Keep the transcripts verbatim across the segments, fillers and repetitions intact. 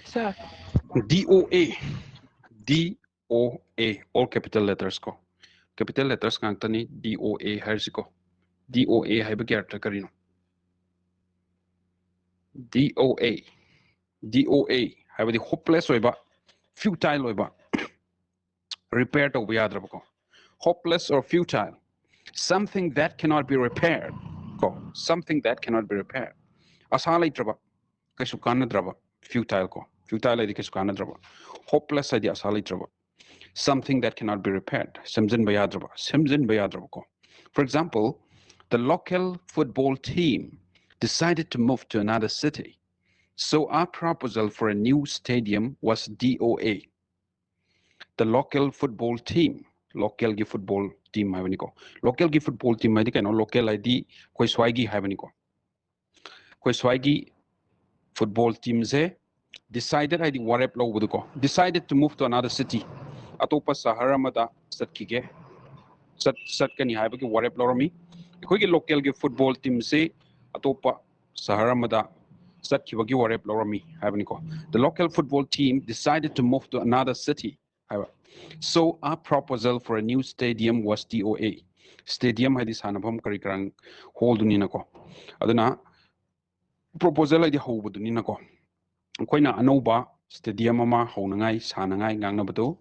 Sir. D O A. D O A, all capital letters ꯀꯣ. Capital letters ꯉꯥꯛꯇꯅꯤ D O A ꯍꯥꯏꯔꯤꯁꯤꯀꯣ. D O A ꯍꯥꯏꯕꯒꯤ ꯑꯔꯊ ꯀꯔꯤꯅꯣ? D O A. D O A ꯍꯥꯏꯕꯗꯤ hopeless ꯑꯣꯏꯕ, futile ꯑꯣꯏꯕ, repair ꯇꯧꯕ ꯌꯥꯗ꯭ꯔꯕꯀꯣ. Hopeless or futile, something that cannot be repaired ꯀꯣ. Something that cannot be repaired. ꯑꯁꯥ ꯂꯩꯇ꯭ꯔꯕ, ꯀꯩꯁꯨ ꯀꯥꯟꯅꯗ꯭ꯔꯕ, futile ꯀꯣ. Futile ꯍꯥꯏꯗꯤ ꯀꯩꯁꯨ ꯀꯥꯟꯅꯗ꯭ꯔꯕ, hopeless ꯍꯥꯏꯗꯤ ꯑꯁꯥ ꯂꯩꯇ꯭ꯔꯕ. Something that cannot be repaired, ꯁꯦꯝꯖꯤꯟꯕ ꯌꯥꯗ꯭ꯔꯕ, ꯁꯦꯝꯖꯤꯟꯕ ꯌꯥꯗ꯭ꯔꯕ ꯀꯣ. For example, the local football team decided to move to another city. So our proposal for a new stadium was D O A. The local football team. Local ꯒꯤ football team ꯍꯥꯏꯕꯅꯤꯀꯣ. Local ꯒꯤ football team ꯍꯥꯏꯗꯤ ꯀꯩꯅꯣ? Local ꯍꯥꯏꯗꯤ ꯑꯩꯈꯣꯏ ꯁ꯭ꯋꯥꯏꯒꯤ ꯍꯥꯏꯕꯅꯤꯀꯣ. ꯑꯩꯈꯣꯏ ꯁ꯭ꯋꯥꯏꯒꯤ football team ꯁꯦ decided ꯍꯥꯏꯗꯤ ꯋꯥꯔꯦꯞ ꯂꯧꯕꯗꯨꯀꯣ. Decided to move to another city. ꯑꯇꯣꯞꯄ ꯁꯍꯔ ꯑꯃꯗ ꯆꯠꯈꯤꯒꯦ, ꯆꯠ ꯆꯠꯀꯅꯤ ꯍꯥꯏꯕꯒꯤ ꯋꯥꯔꯦꯞ ꯂꯧꯔꯝꯃꯤ. ꯑꯩꯈꯣꯏꯒꯤ local ꯒꯤ football team ꯁꯤ ꯑꯇꯣꯞꯄ ꯁꯍꯔ ꯑꯃꯗ ꯆꯠꯈꯤꯕꯒꯤ ꯋꯥꯔꯦꯞ ꯂꯧꯔꯝꯃꯤ ꯍꯥꯏꯕꯅꯤꯀꯣ. The local football team decided to move to another city ꯍꯥꯏꯕ. So our proposal for a new stadium was D O A. Stadium ꯍꯥꯏꯗꯤ ꯁꯥꯟꯅꯐꯝ ꯀꯔꯤ ꯀꯔꯥꯡ hall ꯗꯨꯅꯤꯅꯀꯣ. ꯑꯗꯨꯅ proposal ꯍꯥꯏꯗꯤ ꯍꯧꯕꯗꯨꯅꯤꯅꯀꯣ. ꯑꯩꯈꯣꯏꯅ ꯑꯅꯧꯕ stadium ꯑꯃ ꯍꯧꯅꯉꯥꯏ, ꯁꯥꯅꯉꯥꯏ ꯉꯥꯡꯅꯕꯗꯨ,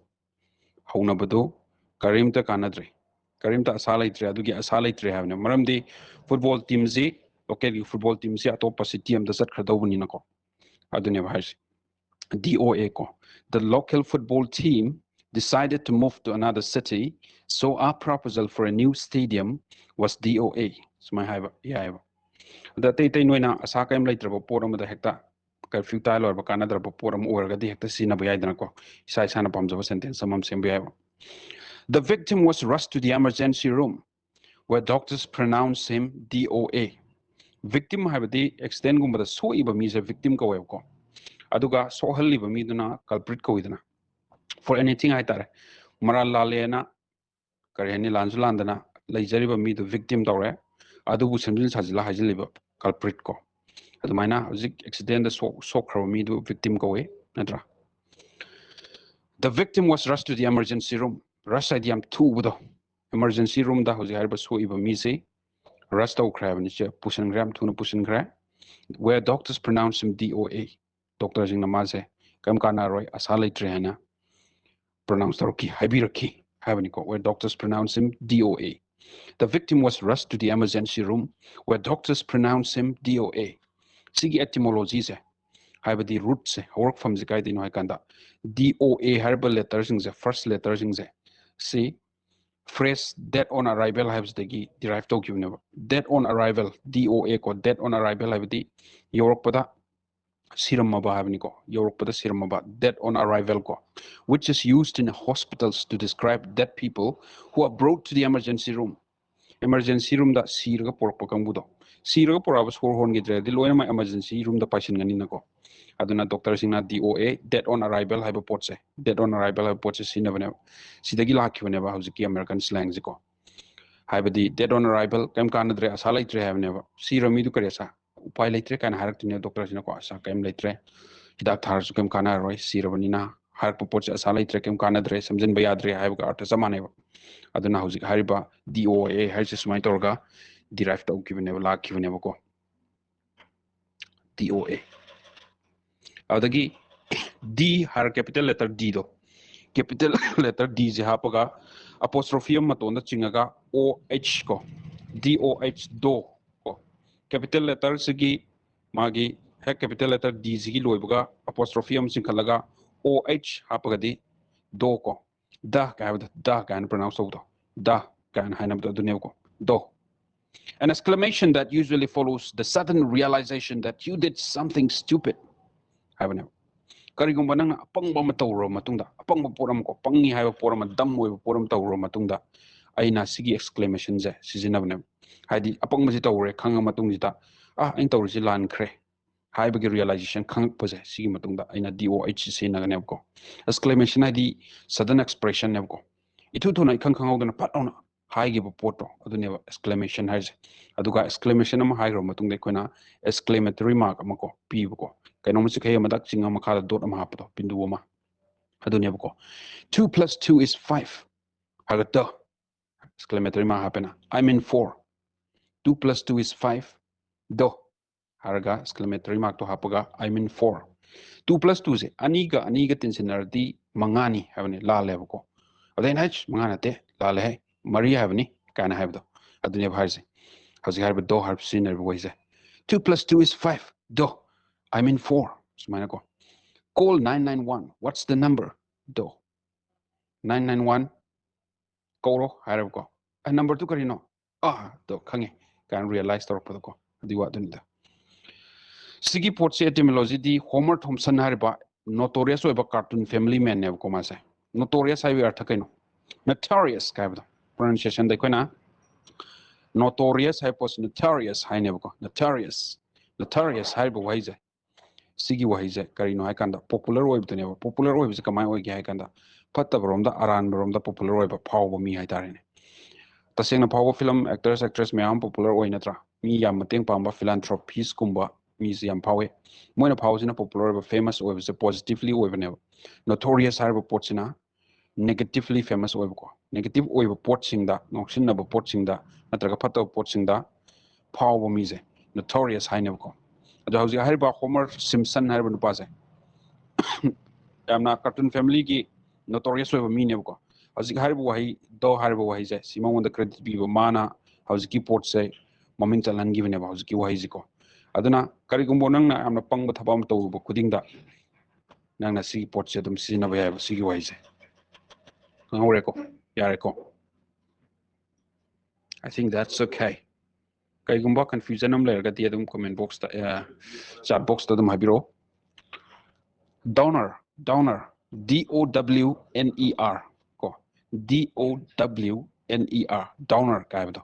ꯍꯧꯅꯕꯗꯨ ꯀꯔꯤꯝꯇ ꯀꯥꯟꯅꯗ꯭ꯔꯦ, ꯀꯔꯤꯝꯇ ꯑꯁꯥ ꯂꯩꯇ꯭ꯔꯦ, ꯑꯗꯨꯒꯤ ꯑꯁꯥ ꯂꯩꯇ꯭ꯔꯦ ꯍꯥꯏꯕꯅꯦ. ꯃꯔꯝꯗꯤ football team ꯁꯤ, local ꯒꯤ football team ꯁꯤ ꯑꯇꯣꯞꯄ city ꯑꯃꯗ ꯆꯠꯈ꯭ꯔꯗꯧꯕꯅꯤꯅꯀꯣ. ꯑꯗꯨꯅꯦꯕ ꯍꯥꯏꯔꯤꯁꯦ. D O A ꯀꯣ. The local football team decided to move to another city, so our proposal for a new stadium was D O A. ꯁꯨꯃꯥꯏꯅ ꯍꯥꯏꯕ ꯌꯥꯏꯑꯕ. ꯑꯗ ꯑꯇꯩ ꯑꯇꯩ ꯅꯣꯏꯅ ꯑꯁꯥ ꯀꯔꯤꯝ ꯂꯩꯇ꯭ꯔꯕ ꯄꯣꯠ ꯑꯃꯗ ꯍꯦꯛꯇ futile ꯑꯣꯏꯔꯕ, ꯀꯥꯟꯅꯗ꯭ꯔꯕ ꯄꯣꯠ ꯑꯃ ꯑꯣꯏꯔꯒꯗꯤ ꯍꯦꯛꯇ ꯁꯤꯖꯤꯟꯅꯕ ꯌꯥꯏꯗꯅꯀꯣ. ꯏꯁꯥ ꯏꯁꯥꯅ ꯄꯥꯝꯖꯕ sentence ꯑꯃꯃꯝ ꯁꯦꯝꯕ ꯌꯥꯏꯕ. The victim was rushed to the emergency room where doctors pronounced him D O A. Victim ꯍꯥꯏꯕꯗꯤ accident ꯒꯨꯝꯕꯗ ꯁꯣꯛꯏꯕ ꯃꯤꯁꯦ victim ꯀꯧꯋꯦꯕꯀꯣ. ꯑꯗꯨꯒ ꯁꯣꯛꯍꯜꯂꯤꯕ ꯃꯤꯗꯨꯅ culprit ꯀꯧꯏꯗꯅ. For anything ꯍꯥꯏꯇꯥꯔꯦ. ꯃꯔꯥꯜ ꯂꯥꯜꯂꯦꯅ, ꯀꯔꯤ ꯍꯥꯏꯅꯤ, ꯂꯥꯟꯁꯨ ꯂꯥꯟꯗꯅ ꯂꯩꯖꯔꯤꯕ ꯃꯤꯗꯨ victim ꯇꯧꯔꯦ, ꯑꯗꯨꯕꯨ ꯁꯦꯝꯖꯤꯟ ꯁꯥꯖꯤꯜꯂ ꯍꯥꯏꯖꯤꯜꯂꯤꯕ culprit ꯀꯣ. ꯑꯗꯨꯃꯥꯏꯅ ꯍꯧꯖꯤꯛ ꯑꯦꯛꯁꯤꯗꯦꯟꯗ ꯁꯣꯛꯈ꯭ꯔꯕ ꯃꯤꯗꯨ ꯚꯤꯛꯇꯤꯝ ꯀꯧꯏ, ꯅꯠꯇ꯭ꯔꯥ? The victim was rushed to the emergency room. Rush ꯍꯥꯏꯗꯤ ꯌꯥꯝ ꯊꯨꯕꯗꯣ꯫ ꯏꯃꯔꯖꯦꯟꯁꯤ ꯔꯨꯝꯗ ꯍꯧꯖꯤꯛ ꯍꯥꯏꯔꯤꯕ ꯁꯣꯛꯏꯕ ꯃꯤꯁꯤ ꯔꯁ ꯇꯧꯈ꯭ꯔꯦ ꯍꯥꯏꯕꯅꯤ, ꯁꯦ ꯄꯨꯁꯤꯟꯈ꯭ꯔꯦ, ꯌꯥꯝ ꯊꯨꯅ ꯄꯨꯁꯤꯟꯈ꯭ꯔꯦ꯫ Where doctors pronounce him D O A. ꯗꯣꯛꯇꯔꯁꯤꯡꯅ ꯃꯥꯁꯦ ꯀꯔꯤꯝ ꯀꯥꯟꯅꯔꯣꯏ, ꯑꯁꯥ ꯂꯩꯇ꯭ꯔꯦ ꯍꯥꯏꯅ ꯄ꯭ꯔꯣꯅꯥꯎꯟꯁ ꯇꯧꯔꯛꯈꯤ, ꯍꯥꯏꯕꯤꯔꯛꯈꯤ ꯍꯥꯏꯕꯅꯤꯀꯣ꯫ Where doctors pronounce him D O A. The victim was rushed to the emergency room where doctors pronounce him D O A. ꯁꯤꯒꯤ ꯑꯦꯇꯤꯃꯣꯂꯣꯖꯤꯁꯦ, ꯍꯥꯏꯕꯗꯤ ꯔꯨꯠꯁꯦ, ꯍꯧꯔꯛꯐꯝꯁꯦ ꯀꯥꯏꯗꯩꯅꯣ ꯍꯥꯏ ꯀꯥꯟꯗ, D O A ꯍꯥꯏꯔꯤꯕ ꯂꯦꯇꯔꯁꯤꯡꯁꯦ, ꯐꯥꯔꯁ ꯂꯦꯇꯔꯁꯤꯡꯁꯦ, ꯁꯤ fresh dead on arrival ꯍꯥꯏꯕꯁꯤꯗꯒꯤ ꯗꯤꯔꯥꯏꯚ ꯇꯧꯈꯤꯕꯅꯦꯕ꯫ Dead on arrival, D O A ꯀꯣ, dead on arrival ꯍꯥꯏꯕꯗꯤ ꯌꯧꯔꯛꯄꯗ ꯁꯤꯔꯝꯃꯕ ꯍꯥꯏꯕꯅꯤꯀꯣ, ꯌꯧꯔꯛꯄꯗ ꯁꯤꯔꯝꯃꯕ, dead on arrival ꯀꯣ, which is used in hospitals to describe dead people who are brought to the emergency room. Emergency ꯔꯨꯝꯗ ꯁꯤꯔꯒ ꯄꯨꯔꯛꯄ ꯀꯥꯡꯕꯨꯗꯣ, ꯁꯤꯔꯒ ꯄꯨꯔꯛꯑꯕ, ꯁꯣꯔ ꯍꯣꯟꯈꯤꯗ꯭ꯔꯗꯤ ꯂꯣꯏꯅꯃꯛ ꯏꯃꯔꯖꯦꯟꯁꯤ ꯔꯨꯝꯗ ꯄꯥꯏꯁꯤꯟꯒꯅꯤꯅꯀꯣ꯫ ꯑꯗꯨꯅ ꯗꯣꯛꯇꯔꯁꯤꯡꯅ D O A, dead on arrival ꯍꯥꯏꯕ ꯄꯣꯠꯁꯦ, dead on arrival ꯍꯥꯏꯕ ꯄꯣꯠꯁꯦ ꯁꯤꯖꯤꯟꯅꯕꯅꯦꯕ꯫ ꯁꯤꯗꯒꯤ ꯂꯥꯛꯈꯤꯕꯅꯦꯕ ꯍꯧꯖꯤꯛꯀꯤ ꯑꯃꯦꯔꯤꯀꯟ ꯁ꯭ꯂꯦꯡꯁꯦꯀꯣ꯫ ꯍꯥꯏꯕꯗꯤ dead on arrival, ꯀꯔꯤꯝ ꯀꯥꯟꯅꯗ꯭ꯔꯦ, ꯑꯁꯥ ꯂꯩꯇ꯭ꯔꯦ ꯍꯥꯏꯕꯅꯦꯕ꯫ ꯁꯤꯔ ꯃꯤꯗꯨ ꯀꯔꯤ ꯑꯁꯥ, ꯎꯄꯥꯏ ꯂꯩꯇ꯭ꯔꯦ ꯀꯥꯏꯅ ꯍꯥꯏꯔꯛꯇꯣꯏꯅꯦ ꯗꯣꯛꯇꯔꯁꯤꯅꯀꯣ꯫ ꯑꯁꯥ ꯀꯔꯤꯝ ꯂꯩꯇ꯭ꯔꯦ, ꯍꯤꯗꯥꯛ ꯊꯥꯔꯁꯨ ꯀꯔꯤꯝ ꯀꯥꯟꯅꯔꯔꯣꯏ, ꯁꯤꯔꯕꯅꯤꯅ ꯍꯥꯏꯔꯛꯄ ꯄꯣꯠꯁꯦ, ꯑꯁꯥ ꯂꯩꯇ꯭ꯔꯦ, ꯀꯔꯤꯝ ꯀꯥꯟꯅꯗ꯭ꯔꯦ, ꯁꯝꯖꯤꯟꯕ ꯌꯥꯗ꯭ꯔꯦ ꯍꯥꯏꯕꯒ ꯑꯥꯔꯊ ꯆꯞ ꯃꯥꯟꯅꯩꯕ꯫ ꯑꯗꯨꯅ ꯍꯧꯖꯤꯛ ꯍꯥꯏꯔꯤꯕ D O A ꯍꯥꯏꯔꯤꯁꯦ ꯁꯨꯃꯥꯏꯅ ꯇꯧꯔꯒ ꯗꯤꯔꯥꯏꯚ ꯇꯧꯈꯤꯕꯅꯦꯕ, ꯂꯥꯛꯈꯤꯕꯅꯦꯕꯀꯣ꯫ D O A꯫ ꯑꯗꯒꯤ D ꯍꯥꯏꯔ, ꯀꯦꯄꯤꯇꯦꯜ ꯂꯦꯇꯔ D ꯗꯣ, ꯀꯦꯄꯤꯇꯦꯜ ꯂꯦꯇꯔ D ꯁꯦ ꯍꯥꯞꯄꯒ ꯑꯄꯣꯁꯇ꯭ꯔꯣꯐꯤ ꯑꯃ ꯃꯇꯣꯟꯗ ꯆꯤꯡꯉꯒ O H ꯀꯣ, D O H, ꯗꯣ ꯀꯣ꯫ ꯀꯦꯄꯤꯇꯦꯜ ꯂꯦꯇꯔꯁꯤꯒꯤ, ꯃꯥꯒꯤ ꯍꯦꯛ ꯀꯦꯄꯤꯇꯦꯜ ꯂꯦꯇꯔ D ꯁꯤꯒꯤ ꯂꯣꯏꯕꯒ ꯑꯄꯣꯁꯇ꯭ꯔꯣꯐꯤ ꯑꯃ ꯆꯤꯡꯈꯠꯂꯒ O H ꯍꯥꯞꯄꯒꯗꯤ ꯗꯣ ꯀꯣ꯫ ꯗ ꯀꯥꯏ ꯍꯥꯏꯕꯗꯣ, ꯗ ꯀꯥꯏꯅ ꯄ꯭ꯔꯣꯅꯥꯎꯟꯁ ꯇꯧꯕꯗꯣ, ꯗ ꯀꯥꯏꯅ ꯍꯥꯏꯅꯕꯗꯣ ꯑꯗꯨꯅꯦꯕꯀꯣ꯫ ꯗꯣ꯫ An exclamation that usually follows the sudden realization that you did something stupid ꯍꯥꯏꯕꯅꯦꯕ꯫ ꯀꯔꯤꯒꯨꯝꯕ ꯅꯪꯅ ꯑꯄꯪꯕ ꯑꯃ ꯇꯧꯔꯨꯔꯕ ꯃꯇꯨꯡꯗ, ꯑꯄꯪꯕ ꯄꯣꯠ ꯑꯃ ꯀꯣ, ꯄꯪꯉꯤ ꯍꯥꯏꯕ ꯄꯣꯠ ꯑꯃ, ꯗꯝ ꯑꯣꯏꯕ ꯄꯣꯠ ꯑꯃ ꯇꯧꯔꯨꯔꯕ ꯃꯇꯨꯡꯗ, ꯑꯩꯅ ꯁꯤꯒꯤ ꯑꯦꯛꯁꯀ꯭ꯂꯦꯃꯦꯁꯟꯁꯦ ꯁꯤꯖꯤꯟꯅꯕꯅꯦꯕ꯫ ꯍꯥꯏꯗꯤ ꯑꯄꯪꯕꯁꯤ ꯇꯧꯔꯦ ꯈꯪꯉ ꯃꯇꯨꯡꯁꯤꯗ, ꯑ, ꯑꯩꯅ ꯇꯧꯔꯤꯁꯤ ꯂꯥꯟꯈ꯭ꯔꯦ ꯍꯥꯏꯕꯒꯤ ꯔꯤꯌꯦꯂꯥꯏꯖꯦꯁꯟ ꯈꯪꯉꯛꯄꯁꯦ, ꯁꯤꯒꯤ ꯃꯇꯨꯡꯗ ꯑꯩꯅ D O H ꯁꯤ ꯁꯤꯖꯤꯟꯅꯒꯅꯦꯕꯀꯣ꯫ ꯑꯦꯛꯁꯀ꯭ꯂꯦꯃꯦꯁꯟ ꯍꯥꯏꯗꯤ ꯁꯗꯟ ꯑꯦꯛꯁꯄ꯭ꯔꯦꯁꯟꯅꯦꯕꯀꯣ꯫ ꯏꯊꯨ ꯊꯨꯅ ꯏꯈꯪ ꯈꯪꯍꯧꯗꯅ ꯐꯠ ꯂꯥꯎꯅ ꯍꯥꯏꯈꯤꯕ ꯄꯣꯠꯇꯣ ꯑꯗꯨꯅꯦꯕ exclamation ꯍꯥꯏꯁꯦ꯫ ꯑꯗꯨꯒ exclamation ꯑꯃ ꯍꯥꯏꯈ꯭ꯔꯕ ꯃꯇꯨꯡꯗ ꯑꯩꯈꯣꯏꯅ exclamatory mark ꯑꯃ ꯀꯣ ꯄꯤꯕꯀꯣ, ꯀꯩꯅꯣꯝꯃ ꯆꯤꯈꯩ ꯑꯃ ꯗꯛ ꯆꯤꯡꯉ ꯃꯈꯥꯗ dot ꯑꯃ ꯍꯥꯞꯄꯗꯣ, ꯕꯤꯟꯗꯨ ꯑꯃ, ꯑꯗꯨꯅꯦꯕꯀꯣ꯫ Two plus two is five ꯍꯥꯏꯔꯒ the exclamatory mark ꯍꯥꯞꯄꯦꯅ, "I mean four." "Two plus two is five, the" ꯍꯥꯏꯔꯒ exclamatory markꯇꯣ ꯍꯥꯞꯄꯒ "I mean four." Two plus twoꯁꯦ ꯑꯅꯤꯒ ꯑꯅꯤꯒ ꯇꯤꯟꯁꯤꯟꯅꯔꯗꯤ ꯃꯉꯥꯅꯤ ꯍꯥꯏꯕꯅꯤ, ꯂꯥꯜꯂꯦꯕꯀꯣ꯫ ꯑꯗꯩ ꯑꯩꯅ ꯍꯥꯏ, "ꯃꯉꯥ ꯅꯠꯇꯦ, ꯂꯥꯜꯂꯦ ꯍꯥꯏ, ꯃꯔꯤ ꯍꯥꯏꯕꯅꯤ" ꯀꯥꯏꯅ ꯍꯥꯏꯕꯗꯣ, ꯑꯗꯨꯅꯦꯕ ꯍꯥꯏꯔꯤꯁꯦ꯫ ꯍꯧꯖꯤꯛ ꯍꯥꯏꯔꯤꯕ the ꯍꯥꯏꯕ ꯁꯤꯖꯤꯟꯅꯔꯤꯕ ꯋꯥꯍꯩꯁꯦ꯫ "Two plus two is five, the, I mean four" ꯁꯨꯃꯥꯏꯅꯀꯣ꯫ "Call nine nine one, what's the number, the?" "Nine nine one ꯀꯧꯔꯣ" ꯍꯥꯏꯔꯦꯕꯀꯣ꯫ "ꯑꯦ, numberꯗꯨ ꯀꯔꯤꯅꯣ?" "ꯑꯥ, ꯑꯗꯣ ꯈꯪꯉꯦ" ꯀꯥꯏꯅ realize ꯇꯧꯔꯛꯄꯗꯀꯣ, ꯑꯗꯨꯒꯤ ꯋꯥꯗꯨꯅꯤꯗ꯫ ꯁꯤꯒꯤ ꯄꯣꯠꯁꯦ etymologyꯗꯤ Homer Thompson ꯍꯥꯏꯔꯤꯕ notorious ꯑꯣꯏꯕ cartoon family manꯅꯦꯕꯀꯣ ꯃꯥꯁꯦ꯫ Notorious ꯍꯥꯏꯕꯒꯤ ꯑꯔꯊ ꯀꯩꯅꯣ? Notorious ꯀꯥꯏ ꯍꯥꯏꯕꯗꯣ꯫ Pronunciationꯗ ꯑꯩꯈꯣꯏꯅ notorious ꯍꯥꯏꯕ ꯄꯣꯠꯁꯤ notorious ꯍꯥꯏꯅꯦꯕꯀꯣ꯫ Notorious, notorious ꯍꯥꯏꯔꯤꯕ ꯋꯥꯍꯩꯁꯦ, ꯁꯤꯒꯤ ꯋꯥꯍꯩꯁꯦ ꯀꯔꯤꯅꯣ ꯍꯥꯏ ꯀꯥꯟꯗ popular ꯑꯣꯏꯕꯗꯨꯅꯦꯕ꯫ Popular ꯑꯣꯏꯕꯁꯦ ꯀꯃꯥꯏꯅ ꯑꯣꯏꯒꯦ ꯍꯥꯏ ꯀꯥꯟꯗ, ꯐꯠꯇꯕꯔꯣꯝꯗ, ꯑꯔꯥꯟꯕꯔꯣꯝꯗ popular ꯑꯣꯏꯕ, ꯐꯥꯎꯕ ꯃꯤ ꯍꯥꯏꯇꯥꯔꯦꯅꯦ꯫ ꯇꯁꯦꯡꯅ ꯐꯥꯎꯕ film actors, actress ꯃꯌꯥꯝ ꯑꯃ popular ꯑꯣꯏ ꯅꯠꯇ꯭ꯔꯥ? ꯃꯤ ꯌꯥꯝ ꯃꯇꯦꯡ ꯄꯥꯡꯕ, philanthropistꯀꯨꯝꯕ ꯃꯤꯁꯦ ꯌꯥꯝ ꯐꯥꯎꯋꯦ꯫ ꯃꯣꯏꯅ ꯐꯥꯎꯕꯁꯤꯅ popular ꯑꯣꯏꯕ, famous ꯑꯣꯏꯕꯁꯦ positively ꯑꯣꯏꯕꯅꯦꯕ꯫ Notorious ꯍꯥꯏꯔꯤꯕ ꯄꯣꯠꯁꯤꯅ negatively famous ꯑꯣꯏꯕꯀꯣ꯫ Negative ꯑꯣꯏꯕ ꯄꯣꯠꯁꯤꯡꯗ, ꯉꯥꯎꯁꯤꯟꯅꯕ ꯄꯣꯠꯁꯤꯡꯗ ꯅꯠꯇ꯭ꯔꯒ ꯐꯠꯇꯕ ꯄꯣꯠꯁꯤꯡꯗ ꯐꯥꯎꯕ ꯃꯤꯁꯦ notorious ꯍꯥꯏꯅꯦꯕꯀꯣ꯫ ꯑꯗꯣ ꯍꯧꯖꯤꯛ ꯍꯥꯏꯔꯤꯕ Homer Simpson ꯍꯥꯏꯔꯤꯕ ꯅꯨꯄꯥꯁꯦ ꯌꯥꯝꯅ cartoon familyꯒꯤ notorious ꯑꯣꯏꯕ ꯃꯤꯅꯦꯕꯀꯣ꯫ ꯍꯧꯖꯤꯛ ꯍꯥꯏꯔꯤꯕ ꯋꯥꯍꯩ the ꯍꯥꯏꯔꯤꯕ ꯋꯥꯍꯩꯁꯦ, ꯁꯤ ꯃꯉꯣꯟꯗ credit ꯄꯤꯕ, ꯃꯥꯅ ꯍꯧꯖꯤꯛꯀꯤ ꯄꯣꯠꯁꯦ ꯃꯃꯤꯡ ꯆꯠꯍꯟꯈꯤꯕꯅꯦꯕ, ꯍꯧꯖꯤꯛꯀꯤ ꯋꯥꯍꯩꯁꯤꯀꯣ꯫ ꯑꯗꯨꯅ ꯀꯔꯤꯒꯨꯝꯕ ꯅꯪꯅ ꯌꯥꯝꯅ ꯄꯪꯕ ꯊꯕꯛ ꯑꯃ ꯇꯧꯔꯨꯕ ꯈꯨꯗꯤꯡꯗ ꯅꯪꯅ ꯁꯤꯒꯤ ꯄꯣꯠꯁꯦ ꯑꯗꯨꯝ ꯁꯤꯖꯤꯟꯅꯕ ꯌꯥꯏꯑꯕ, ꯁꯤꯒꯤ ꯋꯥꯍꯩꯁꯦ꯫ ꯈꯪꯍꯧꯔꯦꯀꯣ? ꯌꯥꯔꯦꯀꯣ? I think that's okay. ꯀꯩꯒꯨꯝꯕ confusion ꯑꯃ ꯂꯩꯔꯒꯗꯤ ꯑꯗꯨꯝ comment boxꯇ, ꯑ, chat boxꯇ ꯑꯗꯨꯝ ꯍꯥꯏꯕꯤꯔꯛꯑꯣ꯫ Downer, downer, D O W N E R ꯀꯣ, D O W N E R, downer ꯀꯥꯏ ꯍꯥꯏꯕꯗꯣ꯫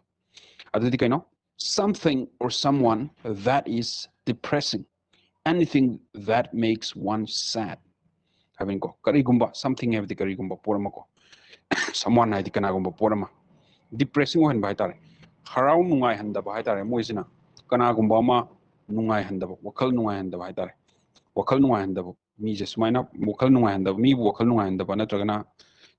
ꯑꯗꯨꯗꯤ ꯀꯩꯅꯣ? Something or someone that is depressing, anything that makes one sad ꯍꯥꯏꯕꯅꯤꯀꯣ꯫ ꯀꯔꯤꯒꯨꯝꯕ, something ꯍꯥꯏꯕꯗꯤ ꯀꯔꯤꯒꯨꯝꯕ ꯄꯣꯠ ꯑꯃ ꯀꯣ, someone ꯍꯥꯏꯗꯤ ꯀꯅꯥꯒꯨꯝꯕ ꯄꯣꯠ ꯑꯃ, ꯗꯤꯄ꯭ꯔꯦꯁꯤꯡ ꯑꯣꯏꯍꯟꯕ ꯍꯥꯏꯇꯥꯔꯦ꯫ ꯍꯔꯥꯎ ꯅꯨꯡꯉꯥꯏꯍꯟꯗꯕ ꯍꯥꯏꯇꯥꯔꯦ꯫ ꯃꯣꯏꯁꯤꯅ ꯀꯅꯥꯒꯨꯝꯕ ꯑꯃ ꯅꯨꯡꯉꯥꯏꯍꯟꯗꯕ, ꯋꯥꯈꯜ ꯅꯨꯡꯉꯥꯏꯍꯟꯗꯕ ꯍꯥꯏꯇꯥꯔꯦ꯫ ꯋꯥꯈꯜ ꯅꯨꯡꯉꯥꯏꯍꯟꯗꯕ ꯃꯤꯁꯦ ꯁꯨꯃꯥꯏꯅ ꯋꯥꯈꯜ ꯅꯨꯡꯉꯥꯏꯍꯟꯗꯕ, ꯃꯤꯕꯨ ꯋꯥꯈꯜ ꯅꯨꯡꯉꯥꯏꯍꯟꯗꯕ ꯅꯠꯇ꯭ꯔꯒꯅ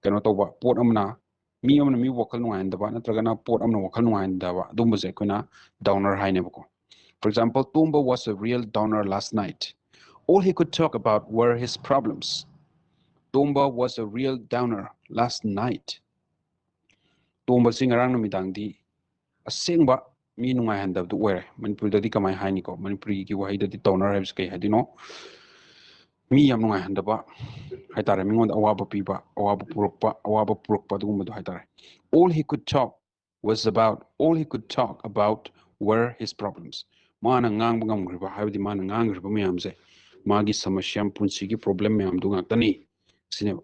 ꯀꯩꯅꯣ ꯇꯧꯕ ꯄꯣꯠ ꯑꯃꯅ, ꯃꯤ ꯑꯃꯅ ꯃꯤꯕꯨ ꯋꯥꯈꯜ ꯅꯨꯡꯉꯥꯏꯍꯟꯗꯕ ꯅꯠꯇ꯭ꯔꯒꯅ ꯄꯣꯠ ꯑꯃꯅ ꯋꯥꯈꯜ ꯅꯨꯡꯉꯥꯏꯍꯟꯗꯕ, ꯑꯗꯨꯝꯕꯁꯦ ꯑꯩꯈꯣꯏꯅ downer ꯍꯥꯏꯅꯦꯕꯀꯣ꯫ For example, Tomba was a real downer last night. All he could talk about were his problems. Tomba was a real downer last night. ꯇꯣꯝꯕꯁꯤ ꯉꯔꯥꯡ ꯅꯨꯃꯤꯗꯥꯡꯗꯤ ꯑꯁꯦꯡꯕ ꯃꯤ ꯅꯨꯡꯉꯥꯏꯍꯟꯗꯕꯗꯨ ꯑꯣꯏꯔꯦ꯫ ꯃꯅꯤꯄꯨꯔꯤꯗꯗꯤ ꯀꯃꯥꯏꯅ ꯍꯥꯏꯅꯤꯀꯣ? ꯃꯅꯤꯄꯨꯔꯤꯒꯤ ꯋꯥꯍꯩꯗꯗꯤ downer ꯍꯥꯏꯕꯁꯤ ꯀꯩ ꯍꯥꯏꯗꯣꯏꯅꯣ? ꯃꯤ ꯌꯥꯝ ꯅꯨꯡꯉꯥꯏꯍꯟꯗꯕ ꯍꯥꯏꯇꯥꯔꯦ, ꯃꯤꯉꯣꯟꯗ ꯑꯋꯥꯕ ꯄꯤꯕ, ꯑꯋꯥꯕ ꯄꯨꯔꯛꯄ, ꯑꯋꯥꯕ ꯄꯨꯔꯛꯄ, ꯑꯗꯨꯒꯨꯝꯕꯗꯣ ꯍꯥꯏꯇꯥꯔꯦ꯫ All he could talk was about, all he could talk about were his problems. ꯃꯥꯅ ꯉꯥꯡꯕ ꯉꯝꯈ꯭ꯔꯤꯕ, ꯍꯥꯏꯕꯗꯤ ꯃꯥꯅ ꯉꯥꯡꯈ꯭ꯔꯤꯕ ꯃꯌꯥꯝꯁꯦ ꯃꯥꯒꯤ ꯁꯃꯁ꯭ꯌꯥ, ꯄꯨꯟꯁꯤꯒꯤ problem ꯃꯌꯥꯝꯗꯨ ꯉꯥꯛꯇꯅꯤ ꯁꯤꯅꯦꯕ꯫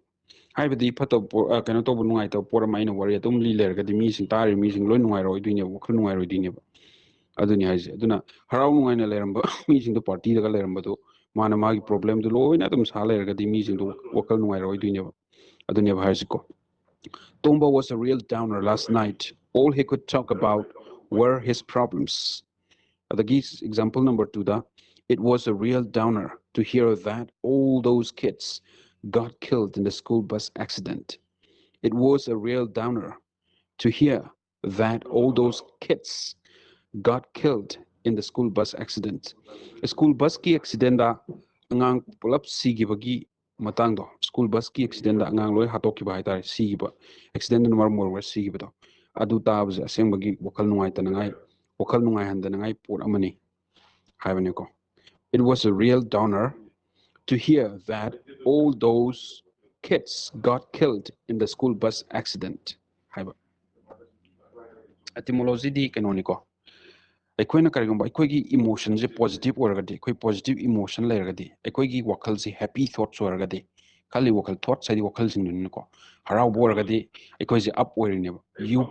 ꯍꯥꯏꯕꯗꯤ ꯐꯠꯇꯕ ꯄꯣ-, ꯑ, ꯀꯩꯅꯣ ꯇꯧꯕ, ꯅꯨꯡꯉꯥꯏꯇꯕ ꯄꯣꯠ ꯑꯃ ꯑꯩꯅ ꯋꯥꯔꯤ ꯑꯗꯨꯝ ꯂꯤ ꯂꯩꯔꯒꯗꯤ ꯃꯤꯁꯤꯡ, ꯇꯥꯔꯤꯕ ꯃꯤꯁꯤꯡ ꯂꯣꯏ ꯅꯨꯡꯉꯥꯏꯔꯣꯏꯗꯣꯏꯅꯦꯕ, ꯋꯥꯈꯜ ꯅꯨꯡꯉꯥꯏꯔꯣꯏꯗꯣꯏꯅꯦꯕ꯫ ꯑꯗꯨꯅꯤ ꯍꯥꯏꯁꯦ꯫ ꯑꯗꯨꯅ ꯍꯔꯥꯎ ꯅꯨꯡꯉꯥꯏꯅ ꯂꯩꯔꯝꯕ ꯃꯤꯁꯤꯡꯗꯣ, partyꯗꯒ ꯂꯩꯔꯝꯕꯗꯣ, ꯃꯥꯅ ꯃꯥꯒꯤ problemꯗꯨ ꯂꯣꯏꯅ ꯑꯗꯨꯝ ꯁꯥ ꯂꯩꯔꯒꯗꯤ ꯃꯤꯁꯤꯡꯗꯣ ꯋꯥꯈꯜ ꯅꯨꯡꯉꯥꯏꯔꯣꯏꯗꯣꯏꯅꯦꯕ꯫ ꯑꯗꯨꯅꯦꯕ ꯍꯥꯏꯔꯤꯁꯤꯀꯣ꯫ Tomba was a real downer last night. All he could talk about were his problems. ꯑꯗꯒꯤ example number twoꯗ, it was a real downer to hear that all those kids got killed in the school bus accident. It was a real downer to hear that all those kids got killed in the school bus accident. School busꯀꯤ accidentꯗ ꯑꯉꯥꯡ ꯄꯨꯂꯞ ꯁꯤꯈꯤꯕꯒꯤ ꯃꯇꯥꯡꯗꯣ, school busꯀꯤ accidentꯗ ꯑꯉꯥꯡ ꯂꯣꯏ ꯍꯥꯠꯇꯣꯛꯈꯤꯕ ꯍꯥꯏꯇꯥꯔꯦ, ꯁꯤꯈꯤꯕ, accidentꯗꯨꯅ ꯃꯔꯝ ꯑꯣꯏꯔꯒ ꯁꯤꯈꯤꯕꯗꯣ, ꯑꯗꯨ ꯇꯥꯕꯁꯦ ꯑꯁꯦꯡꯕꯒꯤ ꯋꯥꯈꯜ ꯅꯨꯡꯉꯥꯏꯇꯅꯉꯥꯏ, ꯋꯥꯈꯜ ꯅꯨꯡꯉꯥꯏꯍꯟꯗꯅꯉꯥꯏ ꯄꯣꯠ ꯑꯃꯅꯤ ꯍꯥꯏꯕꯅꯤꯀꯣ꯫ It was a real downer to hear that all those kids got killed in the school bus accident ꯍꯥꯏꯕ꯫ Etymologyꯗꯤ ꯀꯩꯅꯣꯅꯤꯀꯣ, ꯑꯩꯈꯣꯏꯅ ꯀꯔꯤꯒꯨꯝꯕ ꯑꯩꯈꯣꯏꯒꯤ emotionꯁꯦ positive ꯑꯣꯏꯔꯒꯗꯤ, ꯑꯩꯈꯣꯏ positive emotion ꯂꯩꯔꯒꯗꯤ, ꯑꯩꯈꯣꯏꯒꯤ ꯋꯥꯈꯜꯁꯦ happy thoughts ꯑꯣꯏꯔꯒꯗꯤ, ꯈꯜꯂꯤ ꯋꯥꯈꯜ, thoughts ꯍꯥꯏꯗꯤ ꯋꯥꯈꯜꯁꯤꯡꯗꯨꯅꯤꯅꯀꯣ, ꯍꯔꯥꯎꯕ ꯑꯣꯏꯔꯒꯗꯤ ꯑꯩꯈꯣꯏꯁꯦ up ꯑꯣꯏꯔꯤꯅꯦꯕ, U,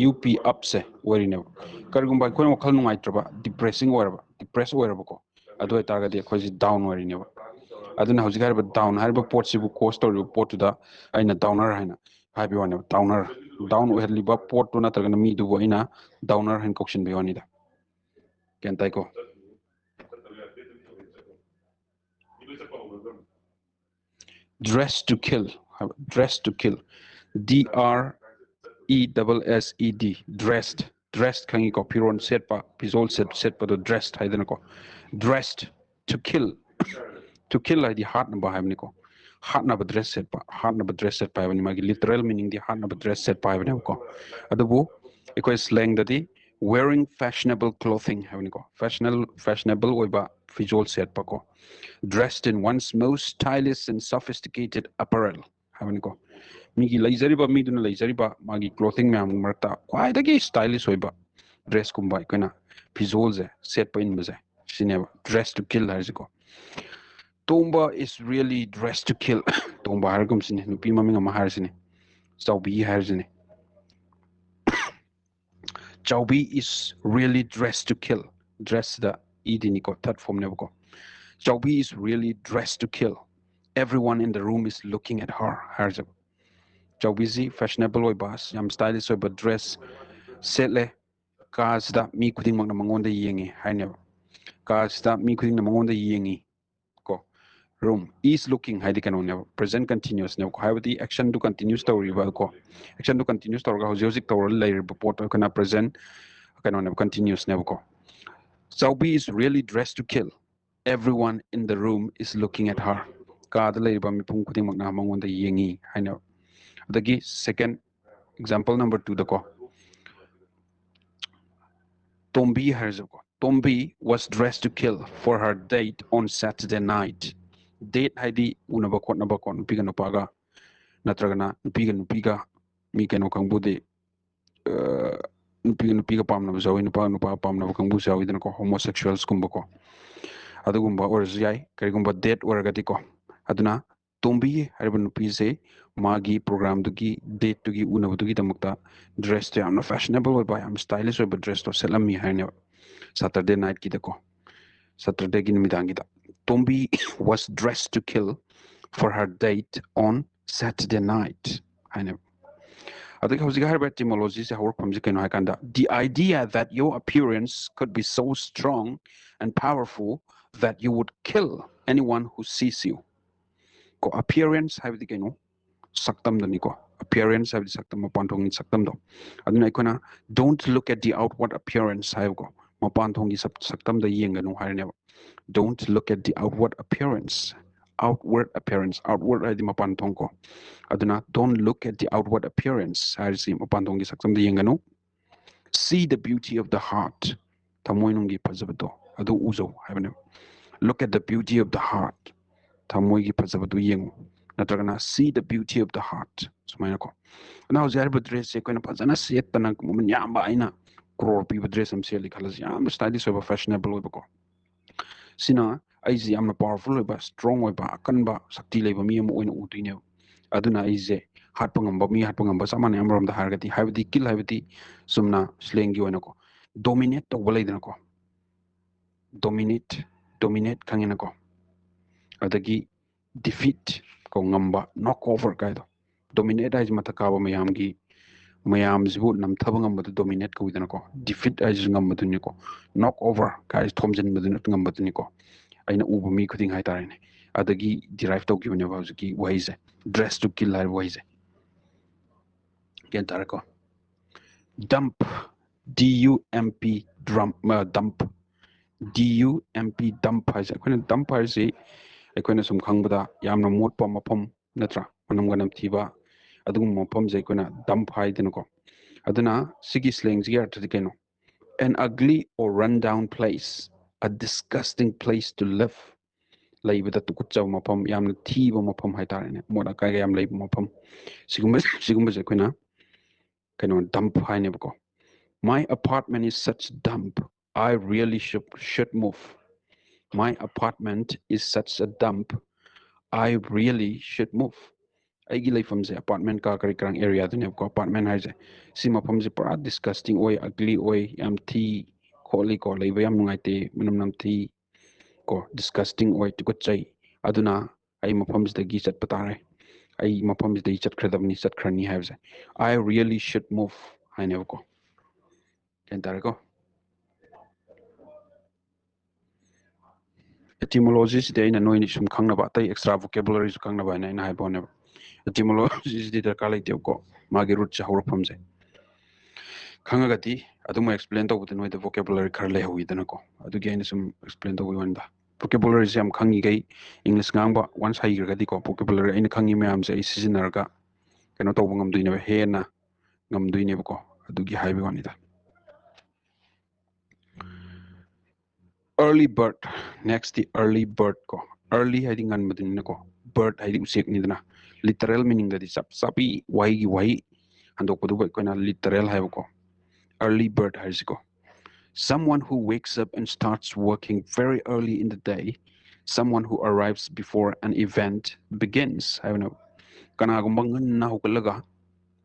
UP upꯁꯦ ꯑꯣꯏꯔꯤꯅꯦꯕ꯫ ꯀꯔꯤꯒꯨꯝꯕ ꯑꯩꯈꯣꯏꯅ ꯋꯥꯈꯜ ꯅꯨꯡꯉꯥꯏꯇ꯭ꯔꯕ, depressing ꯑꯣꯏꯔꯕ, depress ꯑꯣꯏꯔꯕꯀꯣ, ꯑꯗꯨ ꯑꯣꯏꯇꯥꯔꯒꯗꯤ ꯑꯩꯈꯣꯏꯁꯦ down ꯑꯣꯏꯔꯤꯅꯦꯕ꯫ ꯑꯗꯨꯅ ꯍꯧꯖꯤꯛ ꯍꯥꯏꯔꯤꯕ down ꯍꯥꯏꯔꯤꯕ ꯄꯣꯠꯁꯤꯕꯨ cause ꯇꯧꯔꯤꯕ ꯄꯣꯠꯇꯨꯗ ꯑꯩꯅ downer ꯍꯥꯏꯅ ꯍꯥꯏꯕ ꯋꯥꯅꯦꯕ, downer꯫ ꯗꯥꯎꯟ ꯑꯣꯏꯍꯜꯂꯤꯕ ꯄꯣꯠꯇꯨ ꯅꯠꯇ꯭ꯔꯒꯅ ꯃꯤꯗꯨꯕꯨ ꯑꯩꯅ ꯗꯥꯎꯅꯔ ꯍꯥꯏꯅ ꯀꯧꯁꯤꯟꯕꯒꯤ ꯋꯥꯅꯤꯗ꯫ ꯒ꯭ꯌꯥꯟ ꯇꯥꯏꯀꯣ? Dress to kill, dress to kill, D R E S S E D, dressed, dressed ꯈꯪꯉꯤꯀꯣ? ꯐꯤꯔꯣꯜ ꯁꯦꯠꯄ, ꯐꯤꯖꯣꯜ ꯁꯦꯠ ꯁꯦꯠꯄꯗꯣ dressed ꯍꯥꯏꯗꯅꯀꯣ꯫ Dressed to kill, to kill ꯍꯥꯏꯗꯤ ꯍꯥꯠꯅꯕ ꯍꯥꯏꯕꯅꯤꯀꯣ꯫ ꯍꯥꯠꯅꯕ ꯗ꯭ꯔꯦꯁ ꯁꯦꯠꯄ, ꯍꯥꯠꯅꯕ ꯗ꯭ꯔꯦꯁ ꯁꯦꯠꯄ ꯍꯥꯏꯕꯅꯤ꯫ ꯃꯥꯒꯤ ꯂꯤꯇꯔꯦꯜ ꯃꯤꯅꯤꯡꯗꯤ ꯍꯥꯠꯅꯕ ꯗ꯭ꯔꯦꯁ ꯁꯦꯠꯄ ꯍꯥꯏꯕꯅꯦꯕꯀꯣ꯫ ꯑꯗꯨꯕꯨ ꯑꯩꯈꯣꯏ ꯁ꯭ꯂꯦꯡꯗꯗꯤ wearing fashionable clothing ꯍꯥꯏꯕꯅꯤꯀꯣ꯫ ꯐꯦꯁꯅꯦꯜ ꯐꯦꯁꯅꯦꯕꯜ ꯑꯣꯏꯕ ꯐꯤꯖꯣꯜ ꯁꯦꯠꯄꯀꯣ꯫ Dressed in one's most stylish and sophisticated apparel ꯍꯥꯏꯕꯅꯤꯀꯣ꯫ ꯃꯤꯒꯤ ꯂꯩꯖꯔꯤꯕ, ꯃꯤꯗꯨꯅ ꯂꯩꯖꯔꯤꯕ ꯃꯥꯒꯤ ꯀ꯭ꯂꯣꯊꯤꯡ ꯃꯌꯥꯝꯒꯤ ꯃꯔꯛꯇ ꯈ꯭ꯋꯥꯏꯗꯒꯤ ꯁ꯭ꯇꯥꯏꯂꯤꯁ ꯑꯣꯏꯕ ꯗ꯭ꯔꯦꯁꯀꯨꯝꯕ ꯑꯩꯈꯣꯏꯅ ꯐꯤꯖꯣꯜꯁꯦ ꯁꯦꯠꯄ ꯏꯟꯕꯁꯦ, ꯁꯤꯅꯦꯕ dress to kill ꯍꯥꯏꯔꯤꯁꯤꯀꯣ꯫ Tomba is really dressed to kill. ꯇꯣꯝꯕ ꯍꯥꯏꯔꯒꯨꯝꯁꯤꯅꯦ, ꯅꯨꯄꯤ ꯃꯃꯤꯡ ꯑꯃ ꯍꯥꯏꯔꯁꯤꯅꯦ, ꯆꯥꯎꯕꯤ ꯍꯥꯏꯔꯁꯤꯅꯦ꯫ Chaubi is really dressed to kill. Dressed the ꯏꯗꯤꯅꯤꯀꯣ, third ꯐꯣꯝꯅꯦꯕꯀꯣ꯫ Chaubi is really dressed to kill. Everyone in the room is looking at her ꯍꯥꯏꯔꯁꯦꯕ꯫ ꯆꯥꯎꯕꯤꯁꯤ ꯐꯦꯁꯅꯦꯕꯜ ꯑꯣꯏꯕ, ꯌꯥꯝ stylish ꯑꯣꯏꯕ dress ꯁꯦꯠꯂꯦ꯫ ꯀꯥꯁꯤꯗ ꯃꯤ ꯈꯨꯗꯤꯡꯃꯛꯅ ꯃꯉꯣꯟꯗ ꯌꯦꯡꯉꯤ ꯍꯥꯏꯅꯦꯕ꯫ ꯀꯥꯁꯤꯗ ꯃꯤ ꯈꯨꯗꯤꯡꯅ ꯃꯉꯣꯟꯗ ꯌꯦꯡꯉꯤ ꯀꯣ꯫ Room is looking ꯍꯥꯏꯗꯤ ꯀꯩꯅꯣꯅꯦꯕ, ꯄ꯭ꯔꯖꯦꯟ ꯀꯟꯇꯤꯅ꯭ꯌꯨꯁꯅꯦꯕꯀꯣ꯫ ꯍꯥꯏꯕꯗꯤ ꯑꯦꯛꯁꯟꯗꯨ ꯀꯟꯇꯤꯅ꯭ꯌꯨꯁ ꯇꯧꯔꯤꯕ ꯀꯣ꯫ ꯑꯦꯛꯁꯟꯗꯨ ꯀꯟꯇꯤꯅ꯭ꯌꯨꯁ ꯇꯧꯔꯒ ꯍꯧꯖꯤꯛ ꯍꯧꯖꯤꯛ ꯇꯧꯔ ꯂꯩꯔꯤꯕ ꯄꯣꯠꯇꯣ ꯑꯩꯈꯣꯏꯅ ꯄ꯭ꯔꯖꯦꯟ ꯀꯩꯅꯣꯅꯦꯕ, ꯀꯟꯇꯤꯅ꯭ꯌꯨꯁꯅꯦꯕꯀꯣ꯫ Chaubi is really dressed to kill. Everyone in the room is looking at her. ꯀꯥꯗ ꯂꯩꯔꯤꯕ ꯃꯤꯄꯨꯝ ꯈꯨꯗꯤꯡꯃꯛꯅ ꯃꯉꯣꯟꯗ ꯌꯦꯡꯉꯤ ꯍꯥꯏꯅ꯫ ꯑꯗꯒꯤ ꯁꯦꯀꯦꯟ ꯑꯦꯛꯖꯥꯝꯄꯜ ꯅꯝꯕꯔ ꯇꯨꯗꯀꯣ, ꯇꯣꯝꯕꯤ ꯍꯥꯏꯔꯁꯦꯕꯀꯣ꯫ Tombi was dressed to kill for her date on Saturday night. Date ꯍꯥꯏꯗꯤ ꯎꯅꯕ ꯈꯣꯠꯅꯕꯀꯣ, ꯅꯨꯄꯤꯒ ꯅꯨꯄꯥꯒ ꯅꯠꯇ꯭ꯔꯒꯅ ꯅꯨꯄꯤꯒ ꯅꯨꯄꯤꯒ, ꯃꯤ ꯀꯩꯅꯣ ꯀꯥꯡꯕꯨꯗꯤ, ꯑ, ꯅꯨꯄꯤꯒ ꯅꯨꯄꯤꯒ ꯄꯥꯝꯅꯕꯁꯨ ꯌꯥꯎꯏ, ꯅꯨꯄꯥꯒ ꯅꯨꯄꯥꯒ ꯄꯥꯝꯅꯕ ꯀꯥꯡꯕꯨꯁꯨ ꯌꯥꯎꯏꯗꯅꯀꯣ, ꯍꯣꯃꯣꯁꯦꯛꯁꯨꯋꯦꯜꯁꯀꯨꯝꯕꯀꯣ꯫ ꯑꯗꯨꯒꯨꯝꯕ ꯑꯣꯏꯔꯁꯨ ꯌꯥꯏ, ꯀꯔꯤꯒꯨꯝꯕ ꯗꯦꯠ ꯑꯣꯏꯔꯒꯗꯤꯀꯣ꯫ ꯑꯗꯨꯅ ꯇꯣꯝꯕꯤ ꯍꯥꯏꯔꯤꯕ ꯅꯨꯄꯤꯁꯦ ꯃꯥꯒꯤ ꯄ꯭ꯔꯣꯒ꯭ꯔꯥꯝꯗꯨꯒꯤ, ꯗꯦꯠꯇꯨꯒꯤ ꯎꯅꯕꯗꯨꯒꯤꯗꯃꯛꯇ ꯗ꯭ꯔꯦꯁꯇꯣ ꯌꯥꯝꯅ ꯐꯦꯁꯅꯦꯕꯜ ꯑꯣꯏꯕ, ꯌꯥꯝ ꯁ꯭ꯇꯥꯏꯂꯤꯁ ꯑꯣꯏꯕ ꯗ꯭ꯔꯦꯁꯇꯣ ꯁꯦꯠꯂꯝꯃꯤ ꯍꯥꯏꯅꯦꯕ, Saturday ꯅꯥꯏꯠꯀꯤꯗꯀꯣ, ꯁꯇꯔꯗꯦꯒꯤ ꯅꯨꯃꯤꯗꯥꯡꯒꯤꯗ꯫ Tombi was dressed to kill for her date on Saturday night ꯍꯥꯏꯅꯦꯕ꯫ ꯑꯗꯒꯤ ꯍꯧꯖꯤꯛ ꯍꯥꯏꯔꯤꯕ etymology ꯁꯦ ꯍꯧꯔꯛꯐꯝꯁꯦ ꯀꯩꯅꯣ ꯍꯥꯏ ꯀꯥꯟꯗ, the idea that your appearance could be so strong and powerful that you would kill anyone who sees you. ꯀꯣ, appearance ꯍꯥꯏꯕꯗꯤ ꯀꯩꯅꯣ? ꯁꯛꯇꯝꯗꯅꯤꯀꯣ꯫ Appearance ꯍꯥꯏꯕꯗꯤ ꯁꯛꯇꯝ, ꯃꯄꯥꯟ ꯊꯣꯡꯒꯤ ꯁꯛꯇꯝꯗꯣ꯫ ꯑꯗꯨꯅ ꯑꯩꯈꯣꯏꯅ don't look at the outward appearance ꯍꯥꯏꯕꯀꯣ, ꯃꯄꯥꯟ ꯊꯣꯡꯒꯤ ꯁꯛ- ꯁꯛꯇꯝꯗ ꯌꯦꯡꯒꯅꯨ ꯍꯥꯏꯔꯅꯦꯕ꯫ Don't look at the outward appearance. Outward appearance, outward ꯍꯥꯏꯗꯤ ꯃꯄꯥꯟ ꯊꯣꯡ ꯀꯣ꯫ ꯑꯗꯨꯅ don't look at the outward appearance ꯍꯥꯏꯔꯤꯁꯤ ꯃꯄꯥꯟ ꯊꯣꯡꯒꯤ ꯁꯛꯇꯝꯗ ꯌꯦꯡꯒꯅꯨ꯫ See the beauty of the heart. ꯊꯃꯣꯏꯅꯨꯡꯒꯤ ꯐꯖꯕꯗꯣ ꯑꯗꯨ ꯎꯖꯧ ꯍꯥꯏꯕꯅꯦꯕ꯫ Look at the beauty of the heart. ꯊꯃꯣꯏꯒꯤ ꯐꯖꯕꯗꯨ ꯌꯦꯡꯉꯨ꯫ ꯅꯠꯇ꯭ꯔꯒꯅ see the beauty of the heart, ꯁꯨꯃꯥꯏꯅꯀꯣ꯫ ꯑꯗꯨꯅ ꯍꯧꯖꯤꯛ ꯍꯥꯏꯔꯤꯕ dress ꯁꯦ ꯑꯩꯈꯣꯏꯅ ꯐꯖꯅ ꯁꯦꯠꯇꯅ, ꯃꯃꯜ ꯌꯥꯝꯕ, ꯑꯩꯅ crore ꯄꯤꯕ dress ꯑꯃ ꯁꯦꯠꯂꯤ ꯈꯜꯂꯁꯤ, ꯌꯥꯝꯅ stylish ꯑꯣꯏꯕ, fashionable ꯑꯣꯏꯕꯀꯣ꯫ ꯁꯤꯅ ꯑꯩꯁꯦ ꯌꯥꯝꯅ powerful ꯑꯣꯏꯕ, strong ꯑꯣꯏꯕ, ꯑꯀꯟꯕ, ꯁꯛꯇꯤ ꯂꯩꯕ ꯃꯤ ꯑꯃ ꯑꯣꯏꯅ ꯎꯗꯣꯏꯅꯦꯕ꯫ ꯑꯗꯨꯅ ꯑꯩꯁꯦ ꯍꯥꯠꯄ ꯉꯝꯕ, ꯃꯤ ꯍꯥꯠꯄ ꯉꯝꯕ ꯆꯞ ꯃꯥꯟꯅꯩ ꯑꯃꯔꯣꯝꯗ ꯍꯥꯏꯔꯒꯗꯤ꯫ ꯍꯥꯏꯕꯗꯤ kill ꯍꯥꯏꯕꯗꯤ ꯆꯨꯝꯅ slang ꯒꯤ ꯑꯣꯏꯅꯀꯣ, dominate ꯇꯧꯕ ꯂꯩꯗꯅꯀꯣ, dominate, dominate ꯈꯪꯉꯦꯅꯀꯣ꯫ ꯑꯗꯒꯤ defeat ꯀꯣ, ꯉꯝꯕ, knock over ꯀꯥꯏꯗꯣ꯫ Dominate ꯍꯥꯏꯁꯦ ꯃꯊꯛ ꯀꯥꯕ, ꯃꯌꯥꯝꯒꯤ, ꯃꯌꯥꯝꯁꯤꯕꯨ ꯅꯝꯊꯕ ꯉꯝꯕꯗꯨ dominate ꯀꯧꯏꯗꯅꯀꯣ꯫ Defeat ꯍꯥꯏꯁꯤꯁꯨ ꯉꯝꯕꯗꯨꯅꯤꯀꯣ, knock over ꯀꯥꯏꯁꯦ ꯊꯣꯝꯖꯤꯟꯕꯗꯨꯅ ꯉꯝꯕꯗꯨꯅꯤꯀꯣ꯫ ꯑꯩꯅ ꯎꯕ ꯃꯤ ꯈꯨꯗꯤꯡ ꯍꯥꯏꯇꯥꯔꯦꯅꯦ꯫ ꯑꯗꯒꯤ derive ꯇꯧꯈꯤꯕꯅꯦꯕ ꯍꯧꯖꯤꯛꯀꯤ ꯋꯥꯍꯩꯁꯦ, dress to kill ꯍꯥꯏꯔꯤꯕ ꯋꯥꯍꯩꯁꯦ꯫ ꯒ꯭ꯌꯥꯟ ꯇꯥꯔꯦꯀꯣ? Dump, D U M P, dump, dump, D U MP, dump ꯍꯥꯏꯁꯦ, ꯑꯩꯈꯣꯏꯅ dump ꯍꯥꯏꯔꯤꯁꯤ ꯑꯩꯈꯣꯏꯅ ꯁꯨꯝ ꯈꯪꯕꯗ ꯌꯥꯝꯅ ꯃꯣꯠꯄ ꯃꯐꯝ, ꯅꯠꯇ꯭ꯔꯥ, ꯃꯅꯝꯒ ꯅꯝꯊꯤꯕ, ꯑꯗꯨꯒꯨꯝꯕ ꯃꯐꯝꯁꯦ ꯑꯩꯈꯣꯏꯅ dump ꯍꯥꯏꯗꯅꯀꯣ꯫ ꯑꯗꯨꯅ ꯁꯤꯒꯤ slang ꯁꯤꯒꯤ ꯑꯔꯊꯗꯤ ꯀꯩꯅꯣ? An ugly or run down place, a disgusting place to live. ꯂꯩꯕꯗ ꯇꯨꯀꯠꯆꯕ ꯃꯐꯝ, ꯌꯥꯝꯅ ꯊꯤꯕ ꯃꯐꯝ ꯍꯥꯏꯇꯥꯔꯦꯅꯦ, ꯑꯃꯣꯠ ꯑꯀꯥꯏꯒ ꯌꯥꯝ ꯂꯩꯕ ꯃꯐꯝ꯫ ꯁꯤꯒꯨꯝꯕ ꯁꯤꯒꯨꯝꯕꯁꯦ ꯑꯩꯈꯣꯏꯅ ꯀꯩꯅꯣ, dump ꯍꯥꯏꯅꯦꯕꯀꯣ꯫ My apartment is such dump, I really should, should move. My apartment is such a dump, I really should move. ꯑꯩꯒꯤ ꯂꯩꯐꯝꯁꯦ apartment ꯀꯥ ꯀꯔꯤ ꯀꯔꯥꯡ area ꯗꯨꯅꯦꯕꯀꯣ꯫ Apartment ꯍꯥꯏꯁꯦ ꯁꯤ ꯃꯐꯝꯁꯦ ꯄꯨꯔꯥ disgusting ꯑꯣꯏ, ugly ꯑꯣꯏ, ꯌꯥꯝ ꯊꯤ ꯈꯣꯠꯂꯤꯀꯣ, ꯂꯩꯕ ꯌꯥꯝ ꯅꯨꯡꯉꯥꯏꯇꯦ, ꯃꯅꯝ ꯅꯝꯊꯤ ꯀꯣ, disgusting ꯑꯣꯏ, ꯇꯨꯀꯠꯆꯩ꯫ ꯑꯗꯨꯅ ꯑꯩ ꯃꯐꯝꯁꯤꯗꯒꯤ ꯆꯠꯄ ꯇꯥꯔꯦ꯫ ꯑꯩ ꯃꯐꯝꯁꯤꯗꯒꯤ ꯆꯠꯈ꯭ꯔꯗꯕꯅꯤ, ꯆꯠꯈ꯭ꯔꯅꯤ ꯍꯥꯏꯕꯁꯦ꯫ "I really should move" ꯍꯥꯏꯅꯦꯕꯀꯣ꯫ ꯒ꯭ꯌꯥꯟ ꯇꯥꯔꯦꯀꯣ? Etymology ꯁꯤꯗꯤ ꯑꯩꯅ ꯅꯣꯏꯅ ꯁꯨꯝ ꯈꯪꯅꯕ, ꯑꯇꯩ extra vocabulary ꯁꯨ ꯈꯪꯅꯕ ꯍꯥꯏꯅ ꯑꯩꯅ ꯍꯥꯏꯕ ꯋꯥꯅꯦꯕ꯫ Etymology ꯁꯤꯗꯤ ꯗꯔꯀꯥꯔ ꯂꯩꯇꯦꯕꯀꯣ, ꯃꯥꯒꯤ root ꯁꯦ, ꯍꯧꯔꯛꯐꯝꯁꯦ ꯈꯪꯉꯒꯗꯤ ꯑꯗꯨꯝ explain ꯇꯧꯕꯗ ꯅꯣꯏꯗ vocabulary ꯈꯔ ꯂꯩꯍꯧꯋꯤꯗꯅꯀꯣ, ꯑꯗꯨꯒꯤ ꯑꯩꯅ ꯁꯨꯝ explain ꯇꯧꯕꯒꯤ ꯋꯥꯅꯤꯗ꯫ Vocabulary ꯁꯦ ꯌꯥꯝ ꯈꯪꯉꯤꯈꯩ, English ꯉꯥꯡꯕ once ꯍꯩꯈ꯭ꯔꯒꯗꯤꯀꯣ, vocabulary ꯑꯩꯅ ꯈꯪꯉꯤ ꯃꯌꯥꯝꯁꯦ ꯑꯩ ꯁꯤꯖꯤꯟꯅꯔꯒ ꯀꯩꯅꯣ ꯇꯧꯕ ꯉꯝꯗꯣꯏꯅꯦꯕ, ꯍꯦꯟꯅ ꯉꯝꯗꯣꯏꯅꯦꯕꯀꯣ, ꯑꯗꯨꯒꯤ ꯍꯥꯏꯕꯒꯤ ꯋꯥꯅꯤꯗ꯫ Early bird, next T early bird ꯀꯣ꯫ Early ꯍꯥꯏꯗꯤ ꯉꯟꯕꯗꯨꯅꯤꯅꯀꯣ, bird ꯍꯥꯏꯗꯤ ꯎꯆꯦꯛꯅꯤꯗꯅ꯫ Literal meaning ꯗꯗꯤ ꯆꯞ ꯆꯥꯕꯤ ꯋꯥꯍꯩꯒꯤ ꯋꯥꯍꯩ ꯍꯟꯗꯣꯛꯄꯗꯨꯕꯨ ꯑꯩꯈꯣꯏꯅ literal ꯍꯥꯏꯕꯀꯣ꯫ Early bird ꯍꯥꯏꯔꯤꯁꯤꯀꯣ, "Someone who wakes up and starts working very early in the day, someone who arrives before an event begins" ꯍꯥꯏꯕꯅꯦꯕ꯫ ꯀꯅꯥꯒꯨꯝꯕ ꯉꯟꯅ ꯍꯧꯒꯠꯂꯒ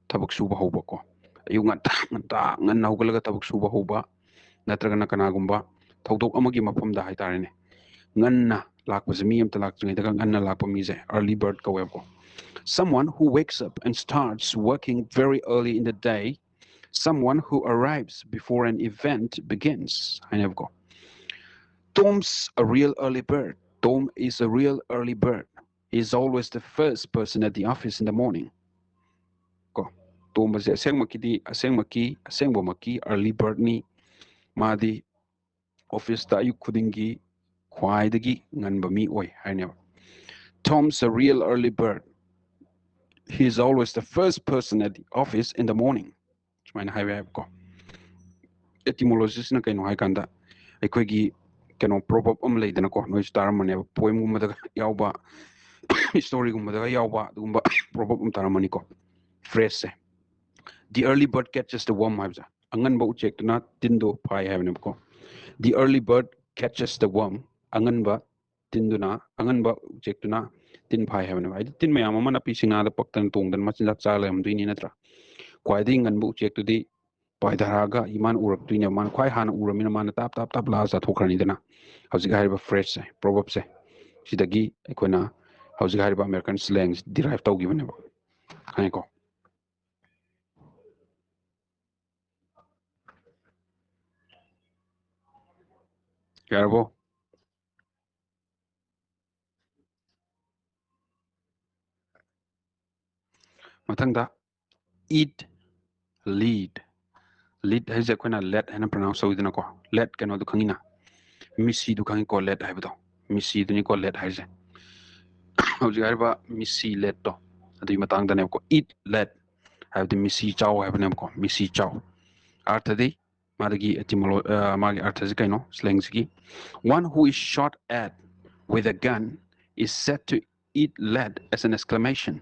ꯊꯕꯛ ꯁꯨꯕ ꯍꯧꯕꯀꯣ, ꯑꯌꯨꯛ ꯉꯟꯇꯥ ꯉꯟꯇꯥ ꯉꯟꯅ ꯍꯧꯒꯠꯂꯒ ꯊꯕꯛ ꯁꯨꯕ ꯍꯧꯕ, ꯅꯠꯇ꯭ꯔꯒꯅ ꯀꯅꯥꯒꯨꯝꯕ ꯊꯧꯗꯣꯛ ꯑꯃꯒꯤ ꯃꯐꯝꯗ ꯍꯥꯏꯇꯥꯔꯦꯅꯦ, ꯉꯟꯅ ꯂꯥꯛꯄꯁꯦ, ꯃꯤ ꯑꯝꯇ ꯂꯥꯛꯇ꯭ꯔꯤꯉꯩꯗꯒ ꯉꯟꯅ ꯂꯥꯛꯄ ꯃꯤꯁꯦ early bird ꯀꯧꯋꯦꯕꯀꯣ꯫ "Someone who wakes up and starts working very early in the day, someone who arrives before an event begins" ꯍꯥꯏꯅꯦꯕꯀꯣ꯫ "Tom's a real early bird. Tom is a real early bird. He's always the first person at the office in the morning" ꯀꯣ꯫ ꯇꯣꯝꯕꯁꯦ ꯑꯁꯦꯡꯃꯛꯀꯤꯗꯤ, ꯑꯁꯦꯡꯃꯛꯀꯤ, ꯑꯁꯦꯡꯕꯃꯛꯀꯤ early bird ꯅꯤ꯫ ꯃꯥꯗꯤ office ꯇ ꯑꯌꯨꯛ ꯈꯨꯗꯤꯡꯒꯤ ꯈ꯭ꯋꯥꯏꯗꯒꯤ ꯉꯟꯕ ꯃꯤ ꯑꯣꯏ ꯍꯥꯏꯅꯦꯕ꯫ "Tom's a real early bird. He is always the first person at the office in the morning" ꯁꯨꯃꯥꯏꯅ ꯍꯥꯏꯕ ꯌꯥꯏꯕꯀꯣ꯫ Etymology ꯁꯤꯅ ꯀꯩꯅꯣ ꯍꯥꯏ ꯀꯥꯟꯗ, ꯑꯩꯈꯣꯏꯒꯤ ꯀꯩꯅꯣ proverb ꯑꯃ ꯂꯩꯗꯅꯀꯣ, ꯅꯣꯏꯁꯨ ꯇꯥꯔꯝꯃꯅꯦꯕ, poem ꯒꯨꯝꯕꯗꯒ ꯌꯥꯎꯕ, story ꯒꯨꯝꯕꯗꯒ ꯌꯥꯎꯕ ꯑꯗꯨꯒꯨꯝꯕ proverb ꯑꯃ ꯇꯥꯔꯝꯃꯅꯤꯀꯣ, phrase say. "The early bird catches the worm" ꯍꯥꯏꯕꯁꯦ, ꯑꯉꯟꯕ ꯎꯆꯦꯛꯇꯨꯅ ꯇꯤꯟꯗꯣ ꯐꯥꯏ ꯍꯥꯏꯕꯅꯦꯕꯀꯣ꯫ "The early bird catches the worm", ꯑꯉꯟꯕ ꯇꯤꯟꯗꯨꯅ, ꯑꯉꯟꯕ ꯎꯆꯦꯛꯇꯨꯅ ꯇꯤꯟ ꯐꯥꯏ ꯍꯥꯏꯕꯅꯦꯕ꯫ ꯍꯥꯏꯗꯤ ꯇꯤꯟ ꯃꯌꯥꯝ ꯑꯃ ꯅꯥꯄꯤ ꯁꯤꯡꯅꯥꯗ ꯄꯛꯇꯅ ꯇꯣꯡꯗꯅ ꯃꯆꯤꯟꯖꯥꯛ ꯆꯥ ꯂꯩꯔꯝꯗꯣꯏꯅꯤ ꯅꯠꯇ꯭ꯔꯥ? ꯈ꯭ꯋꯥꯏꯗꯒꯤ ꯉꯟꯕ ꯎꯆꯦꯛꯇꯨꯗꯤ ꯄꯥꯏꯊꯔꯛꯑꯒ ꯃꯥꯅ ꯎꯔꯛꯇꯣꯏꯅꯦꯕ꯫ ꯃꯥꯅ ꯈ꯭ꯋꯥꯏ ꯍꯥꯟꯅ ꯎꯔꯃꯤꯅ ꯃꯥꯅ ꯇꯥꯞ ꯇꯥꯞ ꯇꯥꯞ ꯂꯥꯛꯑ ꯆꯥꯊꯣꯛꯈ꯭ꯔꯅꯤꯗꯅ꯫ ꯍꯧꯖꯤꯛ ꯍꯥꯏꯔꯤꯕ phrase ꯁꯦ, proverb ꯁꯦ, ꯁꯤꯗꯒꯤ ꯑꯩꯈꯣꯏꯅ ꯍꯧꯖꯤꯛ ꯍꯥꯏꯔꯤꯕ American slang ꯗꯤꯔꯥꯏꯚ ꯇꯧꯈꯤꯕꯅꯦꯕ꯫ ꯈꯪꯉꯦꯀꯣ? ꯌꯥꯔꯕꯣ? ꯃꯊꯪꯗ eat lead꯫ Lead ꯍꯥꯏꯁꯦ ꯑꯩꯈꯣꯏꯅ ꯂꯦꯠ ꯍꯥꯏꯅ ꯄ꯭ꯔꯣꯅꯥꯎꯟꯁ ꯇꯧꯋꯤꯗꯅꯀꯣ꯫ ꯂꯦꯠ ꯀꯩꯅꯣꯗꯣ ꯈꯪꯉꯤꯅ? ꯃꯤꯁꯤꯗꯨ ꯈꯪꯉꯤꯀꯣ, ꯂꯦꯠ ꯍꯥꯏꯕꯗꯣ꯫ ꯃꯤꯁꯤꯗꯨꯅꯤꯀꯣ ꯂꯦꯠ ꯍꯥꯏꯁꯦ꯫ ꯍꯧꯖꯤꯛ ꯍꯥꯏꯔꯤꯕ ꯃꯤꯁꯤ ꯂꯦꯠꯇꯣ ꯑꯗꯨꯒꯤ ꯃꯇꯥꯡꯗꯅꯦꯕꯀꯣ꯫ Eat lead ꯍꯥꯏꯕꯗꯤ ꯃꯤꯁꯤ ꯆꯥꯎ ꯍꯥꯏꯕꯅꯦꯕꯀꯣ꯫ ꯃꯤꯁꯤ ꯆꯥꯎ꯫ ꯑꯥꯔꯊꯗꯤ ꯃꯥꯒꯤ etymolo-, ꯑ, ꯃꯥꯒꯤ ꯑꯥꯔꯊꯁꯤ ꯀꯩꯅꯣ? ꯁ꯭ꯂꯦꯡꯁꯤꯒꯤ, "One who is shot at with a gun is said to eat lead" as an exclamation.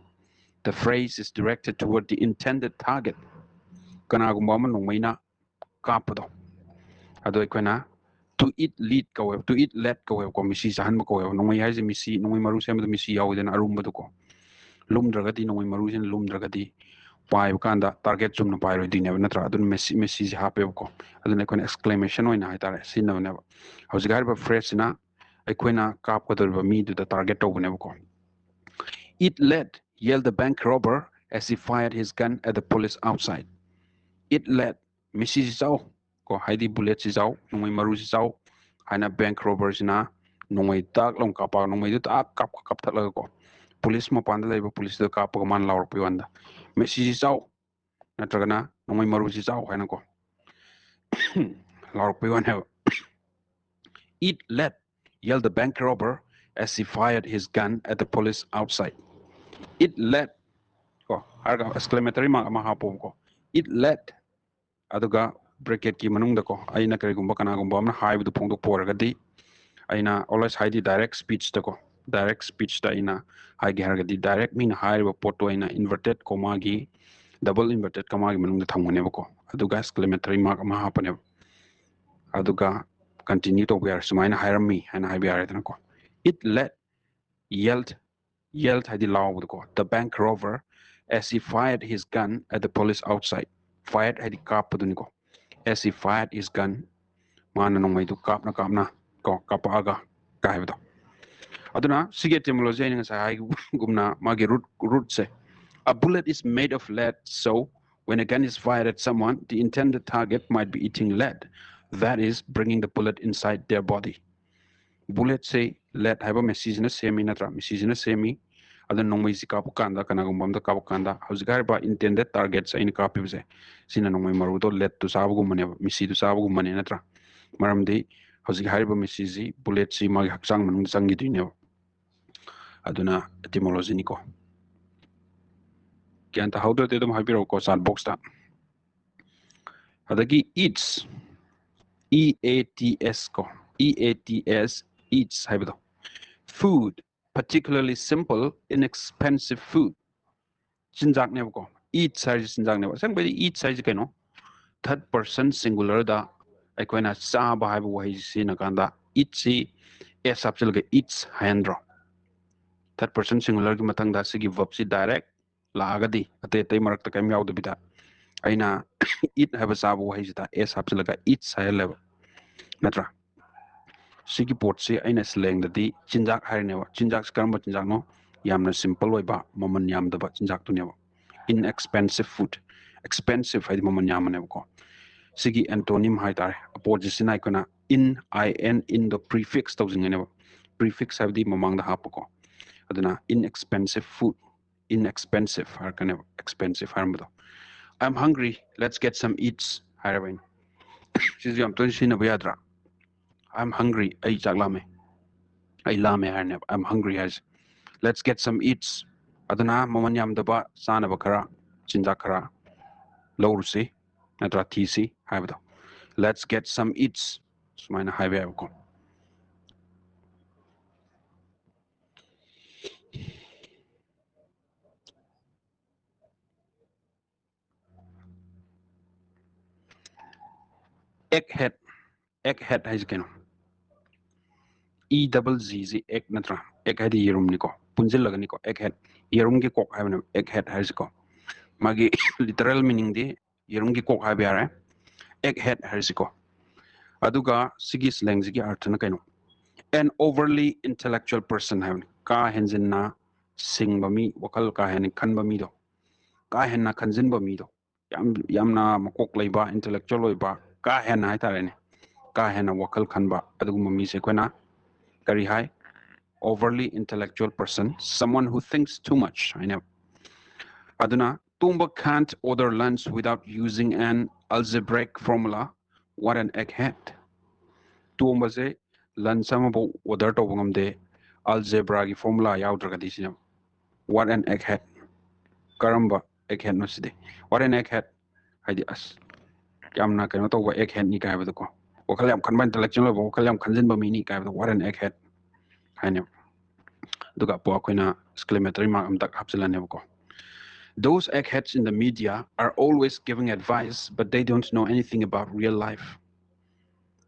The phrase is directed toward the intended target. ꯀꯅꯥꯒꯨꯝꯕ ꯑꯃ ꯅꯣꯡꯃꯩꯅ ꯀꯥꯞꯄꯗꯣ, ꯑꯗꯣ ꯑꯩꯈꯣꯏꯅ to eat lead ꯀꯧꯋꯦꯕ, to eat lead ꯀꯧꯋꯦꯕꯀꯣ꯫ ꯃꯤꯁꯤ ꯆꯥꯍꯟꯕ ꯀꯧꯋꯦꯕ꯫ ꯅꯣꯡꯃꯩ ꯍꯥꯏꯁꯦ ꯃꯤꯁꯤ, ꯅꯣꯡꯃꯩ ꯃꯔꯨ ꯁꯦꯝꯕꯗ ꯃꯤꯁꯤ ꯌꯥꯎꯋꯤꯗꯅ, ꯑꯔꯨꯝꯕꯗꯣꯀꯣ꯫ ꯂꯨꯝꯗ꯭ꯔꯒꯗꯤ, ꯅꯣꯡꯃꯩ ꯃꯔꯨꯁꯤꯅ ꯂꯨꯝꯗ꯭ꯔꯒꯗꯤ ꯄꯥꯏꯕ ꯀꯥꯟꯗ ꯇꯥꯔꯒꯦꯠ ꯆꯨꯝꯅ ꯄꯥꯏꯔꯣꯏꯗꯣꯏꯅꯦꯕ, ꯅꯠꯇ꯭ꯔꯥ? ꯑꯗꯨꯅ ꯃꯤꯁꯤ, ꯃꯤꯁꯤꯁꯦ ꯍꯥꯞꯄꯦꯕꯀꯣ꯫ ꯑꯗꯨꯅ ꯑꯩꯈꯣꯏꯅ exclamation ꯑꯣꯏꯅ ꯍꯥꯏꯇꯥꯔꯦ ꯁꯤꯖꯤꯟꯅꯕꯅꯦꯕ꯫ ꯍꯧꯖꯤꯛ ꯍꯥꯏꯔꯤꯕ ꯐ꯭ꯔꯦꯖꯁꯤꯅ ꯑꯩꯈꯣꯏꯅ ꯀꯥꯞꯀꯗꯧꯔꯤꯕ ꯃꯤꯗꯨꯗ ꯇꯥꯔꯒꯦꯠ ꯇꯧꯕꯅꯦꯕꯀꯣ꯫ "Eat lead," yelled the bank robber as he fired his gun at the police outside. "Eat lead," ꯃꯤꯁꯤꯁꯤ ꯆꯥꯎ ꯀꯣ, ꯍꯥꯏꯗꯤ ꯕꯨꯂꯦꯠꯁꯤ ꯆꯥꯎ, ꯅꯣꯡꯃꯩ ꯃꯔꯨꯁꯤ ꯆꯥꯎ ꯍꯥꯏꯅ ꯕꯦꯡꯛ ꯔꯣꯕꯔꯁꯤꯅ ꯅꯣꯡꯃꯩ ꯇꯥꯛ ꯂꯥꯎꯅ ꯀꯥꯞꯄ, ꯅꯣꯡꯃꯩꯗꯨ ꯇꯥꯛ ꯀꯥꯞ-, ꯀꯥꯞꯊꯠꯂꯒ ꯀꯣ, ꯄꯨꯂꯤꯁ ꯃꯄꯥꯟꯗ ꯂꯩꯕ ꯄꯨꯂꯤꯁꯇꯨꯗ ꯀꯥꯞꯄꯒ ꯃꯥꯅ ꯂꯥꯎꯔꯛꯄꯒꯤ ꯋꯥꯅꯤꯗ, "ꯃꯤꯁꯤꯁꯤ ꯆꯥꯎ" ꯅꯠꯇ꯭ꯔꯒꯅ "ꯅꯣꯡꯃꯩ ꯃꯔꯨꯁꯤ ꯆꯥꯎ" ꯍꯥꯏꯅꯀꯣ ꯂꯥꯎꯔꯛꯄꯒꯤ ꯋꯥꯅꯦꯕ꯫ "Eat lead," yelled the bank robber as he fired his gun at the police outside. "Eat lead" ꯀꯣ ꯍꯥꯏꯔꯒ exclamatory mark ꯑꯃ ꯍꯥꯞꯄꯣꯕꯀꯣ꯫ "Eat lead" ꯑꯗꯨꯒ ꯕ꯭ꯔꯦꯀꯦꯠꯀꯤ ꯃꯅꯨꯡꯗꯀꯣ ꯑꯩꯅ ꯀꯔꯤꯒꯨꯝꯕ ꯀꯅꯥꯒꯨꯝꯕ ꯑꯃꯅ ꯍꯥꯏꯕꯗꯨ ꯐꯣꯡꯗꯣꯛꯄ ꯑꯣꯏꯔꯒꯗꯤ, ꯑꯩꯅ always ꯍꯥꯏꯗꯤ ꯗꯥꯏꯔꯦꯛ ꯁ꯭ꯄꯤꯆꯇꯀꯣ, ꯗꯥꯏꯔꯦꯛ ꯁ꯭ꯄꯤꯆꯇ ꯑꯩꯅ ꯍꯥꯏꯒꯦ ꯍꯥꯏꯔꯒꯗꯤ, ꯗꯥꯏꯔꯦꯛ ꯃꯤꯅ ꯍꯥꯏꯔꯤꯕ ꯄꯣꯠꯇꯣ ꯑꯩꯅ ꯏꯟꯚꯔꯇꯦꯠ ꯀꯣꯃꯥꯒꯤ, ꯗꯕꯜ ꯏꯟꯚꯔꯇꯦꯠ ꯀꯣꯃꯥꯒꯤ ꯃꯅꯨꯡꯗ ꯊꯝꯒꯅꯦꯕꯀꯣ꯫ ꯑꯗꯨꯒ exclamatory mark ꯑꯃ ꯍꯥꯞꯄꯅꯦꯕ꯫ ꯑꯗꯨꯒ continue ꯇꯧꯕ ꯌꯥꯔꯦ, "ꯁꯨꯃꯥꯏꯅ ꯍꯥꯏꯔꯝꯃꯤ" ꯍꯥꯏꯅ ꯍꯥꯏꯕ ꯌꯥꯔꯦꯗꯅꯀꯣ꯫ "Eat lead," yelled, yelled ꯍꯥꯏꯗꯤ ꯂꯥꯎꯕꯗꯀꯣ, "the bank robber as he fired his gun at the police outside." Fired ꯍꯥꯏꯗꯤ ꯀꯥꯞꯄꯗꯨꯅꯤꯀꯣ꯫ "As he fired his gun," ꯃꯥꯅ ꯅꯣꯡꯃꯩꯗꯨ ꯀꯥꯞꯅ ꯀꯥꯞꯅ ꯀꯣ, ꯀꯥꯞꯄꯛꯑꯒ ꯀꯥꯏꯕꯗꯣ꯫ ꯑꯗꯨꯅ ꯁꯤꯒꯤ etymology ꯑꯩꯅ ꯉꯁꯥꯏ ꯍꯥꯏꯒꯨꯝꯅ ꯃꯥꯒꯤ root rootꯁꯦ, a bullet is made of lead, so when a gun is fired at someone, the intended target might be eating lead, that is, bringing the bullet inside their body. Bulletꯁꯦ lead ꯍꯥꯏꯕ ꯃꯤꯁꯤꯁꯤꯅ ꯁꯦꯝꯃꯤ ꯅꯠꯇ꯭ꯔꯥ? ꯃꯤꯁꯤꯁꯤꯅ ꯁꯦꯝꯃꯤ꯫ ꯑꯗꯨꯅ ꯅꯣꯡꯃꯩꯁꯤ ꯀꯥꯞꯄ ꯀꯥꯟꯗ, ꯀꯅꯥꯒꯨꯝꯕ ꯑꯝꯗ ꯀꯥꯞꯄ ꯀꯥꯟꯗ, ꯍꯧꯖꯤꯛ ꯍꯥꯏꯔꯤꯕ intended targetꯁꯦ ꯑꯩꯅ ꯀꯥꯞꯄꯤꯕꯁꯦ, ꯁꯤꯅ ꯅꯣꯡꯃꯩ ꯃꯔꯨꯗꯣ leadꯇꯨ ꯆꯥꯕꯒꯨꯝꯕꯅꯦꯕ, ꯃꯤꯁꯤꯗꯨ ꯆꯥꯕꯒꯨꯝꯕꯅꯦ ꯅꯠꯇ꯭ꯔꯥ? ꯃꯔꯝꯗꯤ ꯍꯧꯖꯤꯛ ꯍꯥꯏꯔꯤꯕ ꯃꯤꯁꯤꯁꯤ bulletꯁꯤ ꯃꯥꯒꯤ ꯍꯛꯆꯥꯡ ꯃꯅꯨꯡꯗ ꯆꯪꯈꯤꯗꯣꯏꯅꯦꯕ꯫ ꯑꯗꯨꯅ etymologyꯅꯤꯀꯣ꯫ ꯒ꯭ꯌꯥꯟ ꯇꯥꯍꯧꯗ꯭ꯔꯗꯤ ꯑꯗꯨꯝ ꯍꯥꯏꯕꯤꯔꯛꯎꯀꯣ chat boxꯇ꯫ ꯑꯗꯒꯤ eats, E A T S ꯀꯣ, E A T S, eats ꯍꯥꯏꯕꯗꯣ, food, particularly simple, inexpensive food, ꯆꯤꯟꯖꯥꯛꯅꯦꯕꯀꯣ꯫ Eats ꯍꯥꯏꯔꯤꯁꯦ ꯆꯤꯟꯖꯥꯛꯅꯦꯕ꯫ ꯑꯁꯦꯡꯕꯩꯗꯤ eats ꯍꯥꯏꯁꯦ ꯀꯩꯅꯣ? Third person singularꯗ ꯑꯩꯈꯣꯏꯅ ꯆꯥꯕ ꯍꯥꯏꯕ ꯋꯥꯍꯩꯁꯤ ꯁꯤꯖꯤꯟꯅꯀꯥꯟꯗ eatꯁꯤ S ꯍꯥꯞꯆꯤꯜꯂꯒ eats ꯍꯥꯏꯍꯟꯗ꯭ꯔꯣ? Third person singularꯒꯤ ꯃꯊꯪꯗ ꯁꯤꯒꯤ verbꯁꯤ direct ꯂꯥꯛꯑꯒꯗꯤ, ꯑꯇꯩ ꯑꯇꯩ ꯃꯔꯛꯇ ꯀꯔꯤꯝ ꯌꯥꯎꯗꯕꯤꯗ, ꯑꯩꯅ eat ꯍꯥꯏꯕ ꯆꯥꯕ ꯋꯥꯍꯩꯁꯤꯗ S ꯍꯥꯞꯆꯤꯜꯂꯒ eats ꯍꯥꯏꯍꯜꯂꯦꯕ, ꯅꯠꯇ꯭ꯔꯥ? ꯁꯤꯒꯤ ꯄꯣꯠꯁꯤ ꯑꯩꯅ slangꯗꯗꯤ ꯆꯤꯟꯖꯥꯛ ꯍꯥꯏꯔꯤꯅꯦꯕ꯫ ꯆꯤꯟꯖꯥꯛꯁꯤ ꯀꯔꯝꯕ ꯆꯤꯟꯖꯥꯛꯅꯣ? ꯌꯥꯝꯅ simple ꯑꯣꯏꯕ, ꯃꯃꯜ ꯌꯥꯝꯗꯕ ꯆꯤꯟꯖꯥꯛꯇꯨꯅꯦꯕ꯫ Inexpensive food, expensive ꯍꯥꯏꯗꯤ ꯃꯃꯜ ꯌꯥꯝꯕꯅꯦꯕꯀꯣ꯫ ꯁꯤꯒꯤ antonym ꯍꯥꯏꯇꯥꯔꯦ, oppositionꯁꯤꯅ ꯑꯩꯈꯣꯏꯅ in, I N, inꯗꯣ prefix ꯇꯧꯁꯤꯟꯒꯅꯦꯕ꯫ Prefix ꯍꯥꯏꯕꯗꯤ ꯃꯃꯥꯡꯗ ꯍꯥꯞꯄꯀꯣ꯫ ꯑꯗꯨꯅ inexpensive food, inexpensive ꯍꯥꯏꯔꯛꯀꯅꯦꯕ, expensive ꯍꯥꯏꯔꯝꯕꯗꯣ꯫ I'm hungry, let's get some eats ꯍꯥꯏꯔꯕ ꯑꯩꯅ꯫ ꯁꯤꯁꯨ ꯌꯥꯝ ꯇꯣꯏꯅ ꯁꯤꯖꯤꯟꯅꯕ ꯌꯥꯗ꯭ꯔꯥ? I'm hungry, ꯑꯩ ꯆꯥꯛ ꯂꯥꯝꯃꯦ, ꯑꯩ ꯂꯥꯝꯃꯦ ꯍꯥꯏꯔꯅꯦꯕ, I'm hungry ꯍꯥꯏꯁꯦ꯫ Let's get some eats, ꯑꯗꯨꯅ ꯃꯃꯜ ꯌꯥꯝꯗꯕ ꯆꯥꯅꯕ ꯈꯔ, ꯆꯤꯟꯖꯥꯛ ꯈꯔ ꯂꯧꯔꯨꯁꯤ, ꯅꯠꯇ꯭ꯔꯥ, ꯊꯤꯁꯤ ꯍꯥꯏꯕꯗꯣ꯫ Let's get some eats, ꯁꯨꯃꯥꯏꯅ ꯍꯥꯏꯕ ꯌꯥꯏꯕꯀꯣ꯫ Egghead, egghead ꯍꯥꯏꯁꯦ ꯀꯩꯅꯣ? E double G ꯁꯤ egg ꯅꯠꯇ꯭ꯔꯥ? Egg ꯍꯥꯏꯗꯤ ꯌꯦꯔꯨꯝꯅꯤꯀꯣ, ꯄꯨꯟꯁꯤꯜꯂꯒꯅꯤꯀꯣ, egghead꯫ ꯌꯦꯔꯨꯝꯒꯤ ꯀꯣꯛ ꯍꯥꯏꯕꯅꯦꯕ egghead ꯍꯥꯏꯁꯤꯀꯣ꯫ ꯃꯥꯒꯤ literal meaningꯗꯤ ꯌꯦꯔꯨꯝꯒꯤ ꯀꯣꯛ ꯍꯥꯏꯕ ꯌꯥꯔꯦ, egghead ꯍꯥꯏꯔꯤꯁꯤꯀꯣ꯫ ꯑꯗꯨꯒ ꯁꯤꯒꯤ slangꯁꯤꯒꯤ ꯑꯔꯊꯅ ꯀꯩꯅꯣ? An overly intellectual person ꯍꯥꯏꯕꯅꯤ꯫ ꯀꯥ ꯍꯦꯟꯖꯤꯟꯅ ꯁꯤꯡꯕ ꯃꯤ, ꯋꯥꯈꯜ ꯀꯥ ꯍꯦꯟꯅ ꯈꯟꯕ ꯃꯤꯗꯣ, ꯀꯥ ꯍꯦꯟꯅ ꯈꯟꯖꯤꯟꯕ ꯃꯤꯗꯣ, ꯌꯥꯝ ꯌꯥꯝꯅ ꯃꯀꯣꯛ ꯂꯩꯕ, ꯏꯟꯇꯦꯂꯦꯛꯆꯨꯋꯦꯜ ꯑꯣꯏꯕ, ꯀꯥ ꯍꯦꯟꯅ ꯍꯥꯏꯇꯥꯔꯦꯅꯦ, ꯀꯥ ꯍꯦꯟꯅ ꯋꯥꯈꯜ ꯈꯟꯕ, ꯑꯗꯨꯒꯨꯝꯕ ꯃꯤꯁꯦ ꯑꯩꯈꯣꯏꯅ ꯀꯔꯤ ꯍꯥꯏ? Overly intellectual person, someone who thinks too much ꯍꯥꯏꯅ꯫ ꯑꯗꯨꯅ ꯇꯣꯝꯕ can't order lunch without using an algebraic formula. What an egghead! ꯇꯣꯝꯕꯁꯦ ꯂꯟꯆ ꯑꯃꯐꯥꯎ ꯑꯣꯔꯗꯔ ꯇꯧꯕ ꯉꯝꯗꯦ ꯑꯜꯖꯦꯕ꯭ꯔꯥꯒꯤ ꯐꯣꯔꯃꯨꯂꯥ ꯌꯥꯎꯗ꯭ꯔꯒꯗꯤ ꯁꯤꯅꯦꯕ꯫ What an egghead! ꯀꯔꯝꯕ ꯑꯦꯒ ꯍꯦꯗꯅꯣ ꯁꯤꯗꯤ? What an egghead! ꯍꯥꯏꯗꯤ ꯑꯁ, ꯌꯥꯝꯅ ꯀꯩꯅꯣ ꯇꯧꯕ ꯑꯦꯒ ꯍꯦꯗꯅꯤ ꯀꯥꯏ ꯍꯥꯏꯕꯗꯣꯀꯣ, ꯋꯥꯈꯜ ꯌꯥꯝ ꯈꯟꯕ, ꯏꯟꯇꯦꯂꯦꯛꯆꯨꯋꯦꯜ ꯑꯣꯏꯕ, ꯋꯥꯈꯜ ꯌꯥꯝ ꯈꯟꯖꯤꯟꯕ ꯃꯤꯅꯤ ꯀꯥꯏ ꯍꯥꯏꯕꯗꯣ, what an egghead ꯍꯥꯏꯅꯦꯕ꯫ ꯑꯗꯨꯒ ꯑꯄꯣ ꯑꯩꯈꯣꯏꯅ exclamatory mark ꯑꯝꯇ ꯍꯥꯞꯆꯤꯜꯂꯅꯦꯕꯀꯣ꯫ Those eggheads in the media are always giving advice, but they don't know anything about real life.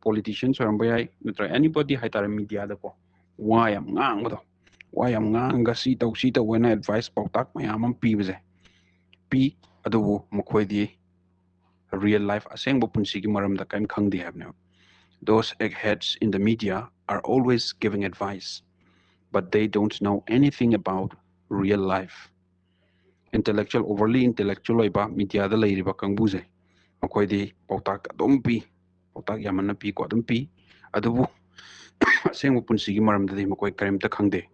Politicians ꯑꯣꯏꯔꯝꯕ ꯌꯥꯏ, ꯅꯠꯇ꯭ꯔꯒ anybody ꯍꯥꯏꯇꯥꯔꯦ, ꯃꯤꯗꯤꯌꯥꯗꯀꯣ ꯋꯥ ꯌꯥꯝ ꯉꯥꯡꯕꯗꯣ, ꯋꯥ ꯌꯥꯝ ꯉꯥꯡꯉꯒ ꯁꯤ ꯇꯧ ꯁꯤ ꯇꯧ ꯍꯥꯏꯅ ꯑꯦꯗꯚꯥꯏꯁ ꯄꯥꯎꯇꯥꯛ ꯃꯌꯥꯝ ꯑꯃ ꯄꯤꯕꯁꯦ, ꯄꯤ, ꯑꯗꯨꯕꯨ ꯃꯈꯣꯏꯗꯤ ꯔꯤꯌꯦꯜ ꯂꯥꯏꯐ, ꯑꯁꯦꯡꯕ ꯄꯨꯟꯁꯤꯒꯤ ꯃꯔꯝꯗ ꯀꯔꯤꯝ ꯈꯪꯗꯦ ꯍꯥꯏꯕꯅꯦꯕ꯫ Those eggheads in the media are always giving advice, but they don't know anything about real life. Intellectual, overly intellectual ꯑꯣꯏꯕ ꯃꯤꯗꯤꯌꯥꯗ ꯂꯩꯔꯤꯕ ꯀꯥꯡꯕꯨꯁꯦ, ꯃꯈꯣꯏꯗꯤ ꯄꯥꯎꯇꯥꯛ ꯑꯗꯨꯝ ꯄꯤ, ꯄꯥꯎꯇꯥꯛ ꯌꯥꯝꯃꯟꯅ ꯄꯤꯀꯣ, ꯑꯗꯨꯝ ꯄꯤ, ꯑꯗꯨꯕꯨ ꯑꯁꯦꯡꯕ ꯄꯨꯟꯁꯤꯒꯤ ꯃꯔꯝꯗꯗꯤ ꯃꯈꯣꯏ ꯀꯔꯤꯝꯇ ꯈꯪꯗꯦ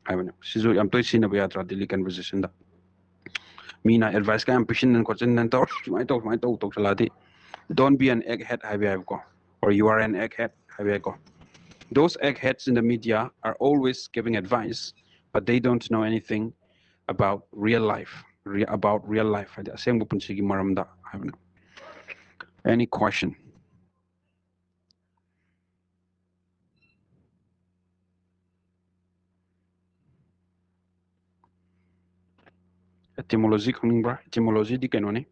ꯍꯥꯏꯕꯅꯦ꯫ ꯁꯤꯁꯨ ꯌꯥꯝ ꯇꯣꯏ ꯁꯤꯖꯤꯟꯅꯕ ꯌꯥꯗ꯭ꯔꯥ ꯗꯦꯂꯤ ꯀꯟꯚꯔꯁꯦꯁꯟꯗ? ꯃꯤꯅ ꯑꯦꯗꯚꯥꯏꯁꯀ ꯌꯥꯝ ꯄꯤꯁꯤꯟꯗꯅ ꯈꯣꯠꯆꯤꯟꯗꯅ ꯇꯧꯔ, ꯁꯨꯃꯥꯏꯅ ꯇꯧ, ꯁꯨꯃꯥꯏꯅ ꯇꯧ ꯇꯧꯁꯜꯂꯛꯑꯗꯤ, "Don't be an egghead" ꯍꯥꯏꯕ ꯌꯥꯏꯕꯀꯣ, or "You are an egghead" ꯍꯥꯏꯕ ꯌꯥꯏꯀꯣ꯫ Those eggheads in the media are always giving advice, but they don't know anything about real life. Re-, about real life ꯍꯥꯏꯗꯤ ꯑꯁꯦꯡꯕ ꯄꯨꯟꯁꯤꯒꯤ ꯃꯔꯝꯗ ꯍꯥꯏꯕꯅꯦ꯫ Any question? Etymology ꯈꯪꯅꯤꯡꯕ꯭ꯔꯥ? Etymologyꯗꯤ ꯀꯩꯅꯣꯅꯤ,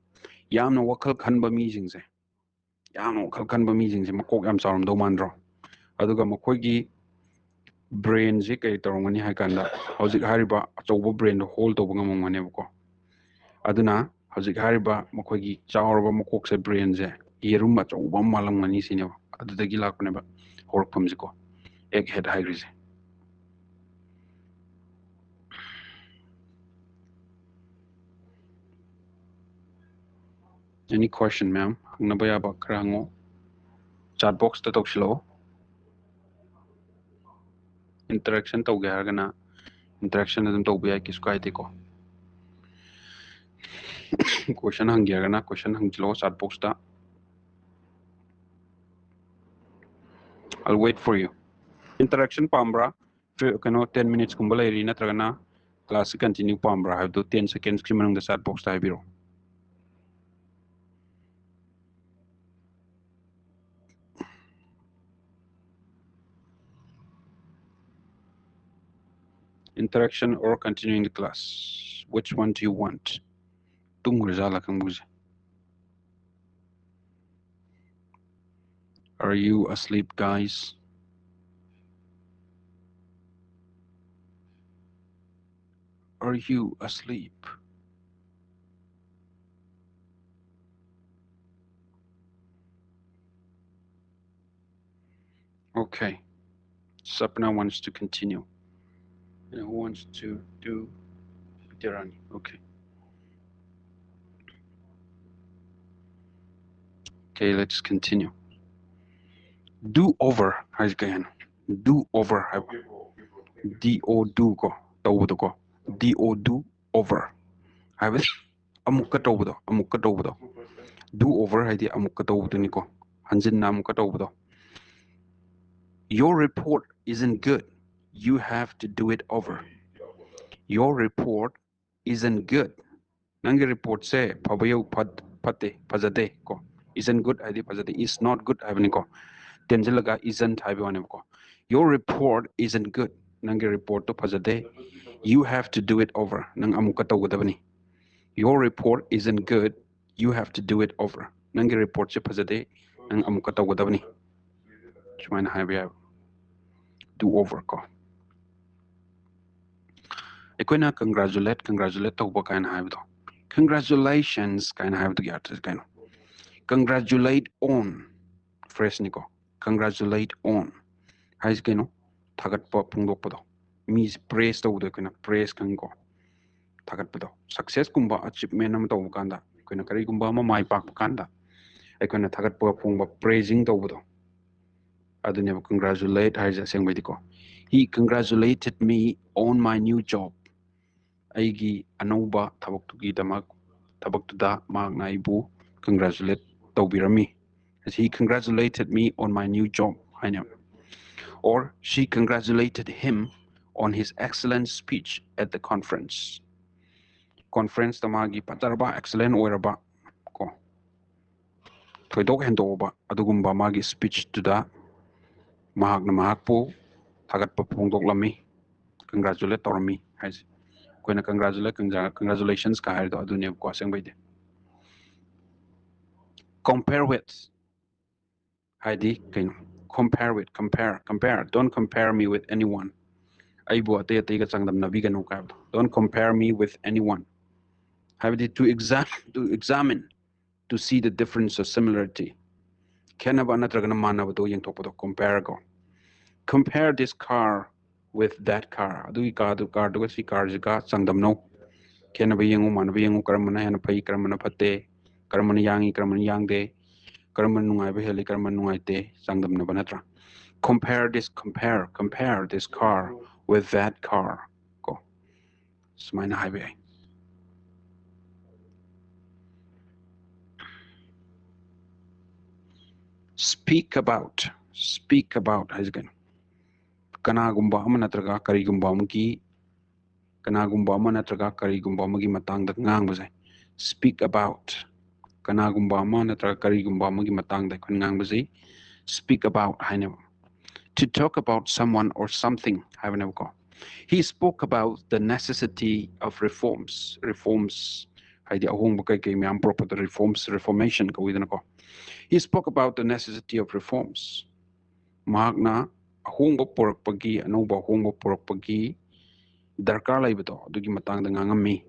ꯌꯥꯝꯅ ꯋꯥꯈꯜ ꯈꯟꯕ ꯃꯤꯁꯤꯡꯁꯦ, ꯌꯥꯝꯅ ꯋꯥꯈꯜ ꯈꯟꯕ ꯃꯤꯁꯤꯡꯁꯦ ꯃꯀꯣꯛ ꯌꯥꯝ ꯆꯥꯎꯔꯝꯗꯧ ꯃꯥꯟꯗ꯭ꯔꯣ? ꯑꯗꯨꯒ ꯃꯈꯣꯏꯒꯤ ꯕ꯭ꯔꯦꯟꯁꯦ ꯀꯩ ꯇꯧꯔꯝꯒꯅꯤ ꯍꯥꯏ ꯀꯥꯟꯗ, ꯍꯧꯖꯤꯛ ꯍꯥꯏꯔꯤꯕ ꯑꯆꯧꯕ ꯕ꯭ꯔꯦꯟꯗꯣ ꯍꯣꯜ ꯇꯧꯕ ꯉꯝꯃꯝꯒꯅꯦꯕꯀꯣ꯫ ꯑꯗꯨꯅ ꯍꯧꯖꯤꯛ ꯍꯥꯏꯔꯤꯕ ꯃꯈꯣꯏꯒꯤ ꯆꯥꯎꯔꯕ ꯃꯀꯣꯛꯁꯦ, ꯕ꯭ꯔꯦꯟꯁꯦ ꯌꯦꯔꯨꯝ ꯑꯆꯧꯕ ꯑꯃ ꯃꯥꯜꯂꯝꯒꯅꯤ ꯁꯤꯅꯦꯕ꯫ ꯑꯗꯨꯗꯒꯤ ꯂꯥꯛꯄꯅꯦꯕ ꯍꯧꯔꯛꯐꯝꯁꯦꯀꯣ꯫ ꯑꯦꯒ ꯍꯦꯗ ꯍꯥꯏꯈ꯭ꯔꯤꯁꯦ꯫ Any question, ꯃꯌꯥꯝ ꯍꯪꯅꯕ ꯌꯥꯕ ꯈꯔ ꯍꯪꯉꯣ꯫ Chat boxꯇ ꯇꯧꯁꯤꯜꯂꯛꯑꯣ꯫ Interaction ꯇꯧꯒꯦ ꯍꯥꯏꯔꯒꯅ interaction ꯑꯗꯨꯝ ꯇꯧꯕ ꯌꯥꯏ, ꯀꯩꯁꯨ ꯀꯥꯏꯗꯦꯀꯣ꯫ Question ꯍꯪꯒꯦ ꯍꯥꯏꯔꯒꯅ question ꯍꯪꯖꯤꯜꯂꯛꯑꯣ chat boxꯇ꯫ I'll wait for you. Interaction ꯄꯥꯝꯕ꯭ꯔꯥ? ꯀꯩꯅꯣ, ten minutesꯀꯨꯝꯕ ꯂꯩꯔꯤ, ꯅꯠꯇ꯭ꯔꯒꯅ classꯁꯤ continue ꯄꯥꯝꯕ꯭ꯔꯥ ꯍꯥꯏꯕꯗꯨ ten secondsꯀꯤ ꯃꯅꯨꯡꯗ chat boxꯇ ꯍꯥꯏꯕꯤꯔꯛꯑꯣ꯫ Interaction or continuing the class? Which one do you want? ꯇꯨꯝꯈ꯭ꯔꯖꯥꯠꯂ ꯈꯪꯕꯨꯁꯦ꯫ Are you asleep, guys? Are you asleep? Okay. Sapna wants to continue. And who wants to do Vidyarani? Okay. Okay, let's continue. Do over ꯍꯥꯏꯁꯦ ꯀꯩ ꯍꯥꯏꯅꯣ? Do over ꯍꯥꯏꯕ꯫ D O do ꯀꯣ, ꯇꯧꯕꯗꯣ ꯀꯣ꯫ D O do over ꯍꯥꯏꯕꯗꯤ ꯑꯃꯨꯛꯀ ꯇꯧꯕꯗꯣ, ꯑꯃꯨꯛꯀ ꯇꯧꯕꯗꯣ꯫ Do over ꯍꯥꯏꯗꯤ ꯑꯃꯨꯛꯀ ꯇꯧꯕꯗꯨꯅꯤꯀꯣ, ꯍꯟꯖꯤꯟꯅ ꯑꯃꯨꯛꯀ ꯇꯧꯕꯗꯣ꯫ Your report isn't good. You have to do it over. Your report isn't good. ꯅꯪꯒꯤ reportꯁꯦ ꯐꯕ ꯌꯧ-, ꯐꯠ-, ꯐꯠꯇꯦ, ꯐꯖꯗꯦ ꯀꯣ꯫ Isn't good ꯍꯥꯏꯗꯤ ꯐꯖꯗꯦ, is not good ꯍꯥꯏꯕꯅꯤꯀꯣ꯫ ꯇꯦꯟꯁꯤꯜꯂꯒ isn't ꯍꯥꯏꯕ ꯋꯥꯅꯦꯕꯀꯣ꯫ Your report isn't good. ꯅꯪꯒꯤ reportꯇꯣ ꯐꯖꯗꯦ꯫ You have to do it over. ꯅꯪ ꯑꯃꯨꯛꯀ ꯇꯧꯒꯗꯕꯅꯤ꯫ Your report isn't good. You have to do it over. ꯅꯪꯒꯤ reportꯁꯦ ꯐꯖꯗꯦ, ꯅꯪ ꯑꯃꯨꯛꯀ ꯇꯧꯒꯗꯕꯅꯤ꯫ ꯁꯨꯃꯥꯏꯅ ꯍꯥꯏꯕ ꯌꯥꯏꯕ꯫ Do over ꯀꯣ꯫ ꯑꯩꯈꯣꯏꯅ congratulate, congratulate ꯇꯧꯕ ꯀꯥꯏꯅ ꯍꯥꯏꯕꯗꯣ, congratulations ꯀꯥꯏꯅ ꯍꯥꯏꯕꯗꯨꯒꯤ ꯑꯔꯊꯁꯦ ꯀꯩꯅꯣ? Congratulate on phrase ꯅꯤꯀꯣ꯫ Congratulate on. ꯍꯥꯏꯁꯤ ꯀꯩꯅꯣ? ꯊꯥꯒꯠꯄ ꯐꯣꯡꯗꯣꯛꯄꯗꯣ꯫ ꯃꯤꯁꯦ praise ꯇꯧꯕꯗꯣ ꯑꯩꯈꯣꯏꯅ praise ꯈꯪꯉꯤꯀꯣ꯫ ꯊꯥꯒꯠꯄꯗꯣ꯫ Successꯀꯨꯝꯕ, achievement ꯑꯃ ꯇꯧꯕ ꯀꯥꯟꯗ, ꯑꯩꯈꯣꯏꯅ ꯀꯔꯤꯒꯨꯝꯕ ꯑꯃ ꯃꯥꯏ ꯄꯥꯛꯄ ꯀꯥꯟꯗ, ꯑꯩꯈꯣꯏꯅ ꯊꯥꯒꯠꯄ ꯐꯣꯡꯕ, praising ꯇꯧꯕꯗꯣ, ꯑꯗꯨꯅꯦꯕ congratulate ꯍꯥꯏꯁꯦ ꯑꯁꯦꯡꯕꯩꯗꯤꯀꯣ꯫ He congratulated me on my new job. ꯑꯩꯒꯤ ꯑꯅꯧꯕ ꯊꯕꯛꯇꯨꯒꯤꯗꯃꯛ, ꯊꯕꯛꯇꯨꯗ ꯃꯍꯥꯛꯅ ꯑꯩꯕꯨ congratulate ꯇꯧꯕꯤꯔꯝꯃꯤ꯫ He congratulated me on my new job ꯍꯥꯏꯅ꯫ Or she congratulated him on his excellent speech at the conference. Conferenceꯇ ꯃꯥꯒꯤ ꯐꯖꯔꯕ, excellent ꯑꯣꯏꯔꯕ, ꯀꯣ, ꯊꯣꯏꯗꯣꯛ ꯍꯦꯟꯗꯣꯛꯑꯕ ꯑꯗꯨꯒꯨꯝꯕ ꯃꯥꯒꯤ speechꯇꯨꯗ ꯃꯍꯥꯛꯅ ꯃꯍꯥꯛꯄꯨ ꯊꯥꯒꯠꯄ ꯐꯣꯡꯗꯣꯛꯂꯝꯃꯤ, congratulate ꯇꯧꯔꯝꯃꯤ ꯍꯥꯏꯁꯦ꯫ ꯑꯩꯈꯣꯏꯅ congratulate, congratulationsꯀ ꯍꯥꯏꯔꯤꯗꯣ ꯑꯗꯨꯅꯦꯕꯀꯣ ꯑꯁꯦꯡꯕꯩꯗꯤ꯫ Compare with ꯍꯥꯏꯗꯤ ꯀꯩꯅꯣ? Compare with, compare, compare. Don't compare me with anyone. ꯑꯩꯕꯨ ꯑꯇꯩ ꯑꯇꯩꯒ ꯆꯥꯡꯗꯝꯅꯕꯤꯒꯅꯨ ꯍꯥꯏꯕꯗꯣ꯫ Don't compare me with anyone. ꯍꯥꯏꯕꯗꯤ to exam, to examine, to see the difference or similarity. ꯈꯦꯠꯅꯕ ꯅꯠꯇ꯭ꯔꯒꯅ ꯃꯥꯟꯅꯕꯗꯣ ꯌꯦꯡꯊꯣꯛꯄꯗꯣ compare ꯀꯣ꯫ Compare this car with that car. ꯑꯗꯨꯒꯤ carꯗꯨ, carꯗꯨꯒ ꯁꯤ carꯁꯤꯒ ꯆꯥꯡꯗꯝꯅꯧ꯫ ꯈꯦꯠꯅꯕ ꯌꯦꯡꯉꯨ, ꯃꯥꯟꯅꯕ ꯌꯦꯡꯉꯨ, ꯀꯔꯝꯕꯅ ꯍꯦꯟꯅ ꯐꯩ, ꯀꯔꯝꯕꯅ ꯐꯠꯇꯦ, ꯀꯔꯝꯕꯅ ꯌꯥꯡꯉꯤ, ꯀꯔꯝꯕꯅ ꯌꯥꯡꯗꯦ, ꯀꯔꯝꯕꯅ ꯅꯨꯡꯉꯥꯏꯕ ꯍꯦꯜꯂꯤ, ꯀꯔꯝꯕꯅ ꯅꯨꯡꯉꯥꯏꯇꯦ, ꯆꯥꯡꯗꯝꯅꯕ ꯅꯠꯇ꯭ꯔꯥ? Compare this, compare, compare this car with that car. ꯀꯣ, ꯁꯨꯃꯥꯏꯅ ꯍꯥꯏꯕ ꯌꯥꯏ꯫ Speak about, speak about ꯍꯥꯏꯁꯦ ꯀꯩꯅꯣ? ꯀꯅꯥꯒꯨꯝꯕ ꯑꯃ ꯅꯠꯇ꯭ꯔꯒ ꯀꯔꯤꯒꯨꯝꯕ ꯑꯃꯒꯤ, ꯀꯅꯥꯒꯨꯝꯕ ꯑꯃ ꯅꯠꯇ꯭ꯔꯒ ꯀꯔꯤꯒꯨꯝꯕ ꯑꯃꯒꯤ ꯃꯇꯥꯡꯗ ꯉꯥꯡꯕꯁꯦ speak about꯫ ꯀꯅꯥꯒꯨꯝꯕ ꯑꯃ ꯅꯠꯇ꯭ꯔꯒ ꯀꯔꯤꯒꯨꯝꯕ ꯑꯃꯒꯤ ꯃꯇꯥꯡꯗ ꯑꯩꯈꯣꯏꯅ ꯉꯥꯡꯕꯁꯤ speak about ꯍꯥꯏꯅꯦꯕ꯫ To talk about someone or something ꯍꯥꯏꯕꯅꯦꯕꯀꯣ꯫ He spoke about the necessity of reforms. Reforms ꯍꯥꯏꯗꯤ ꯑꯍꯣꯡꯕ ꯀꯩꯀꯩ ꯃꯌꯥꯝ ꯄꯨꯔꯛꯄꯗ reforms, reformation ꯀꯧꯏꯗꯅꯀꯣ꯫ He spoke about the necessity of reforms. ꯃꯍꯥꯛꯅ ꯑꯍꯣꯡꯕ ꯄꯨꯔꯛꯄꯒꯤ, ꯑꯅꯧꯕ ꯑꯍꯣꯡꯕ ꯄꯨꯔꯛꯄꯒꯤ ꯗꯔꯀꯥꯔ ꯂꯩꯕꯗꯣ, ꯑꯗꯨꯒꯤ ꯃꯇꯥꯡꯗ ꯉꯥꯡꯉꯝꯃꯤ꯫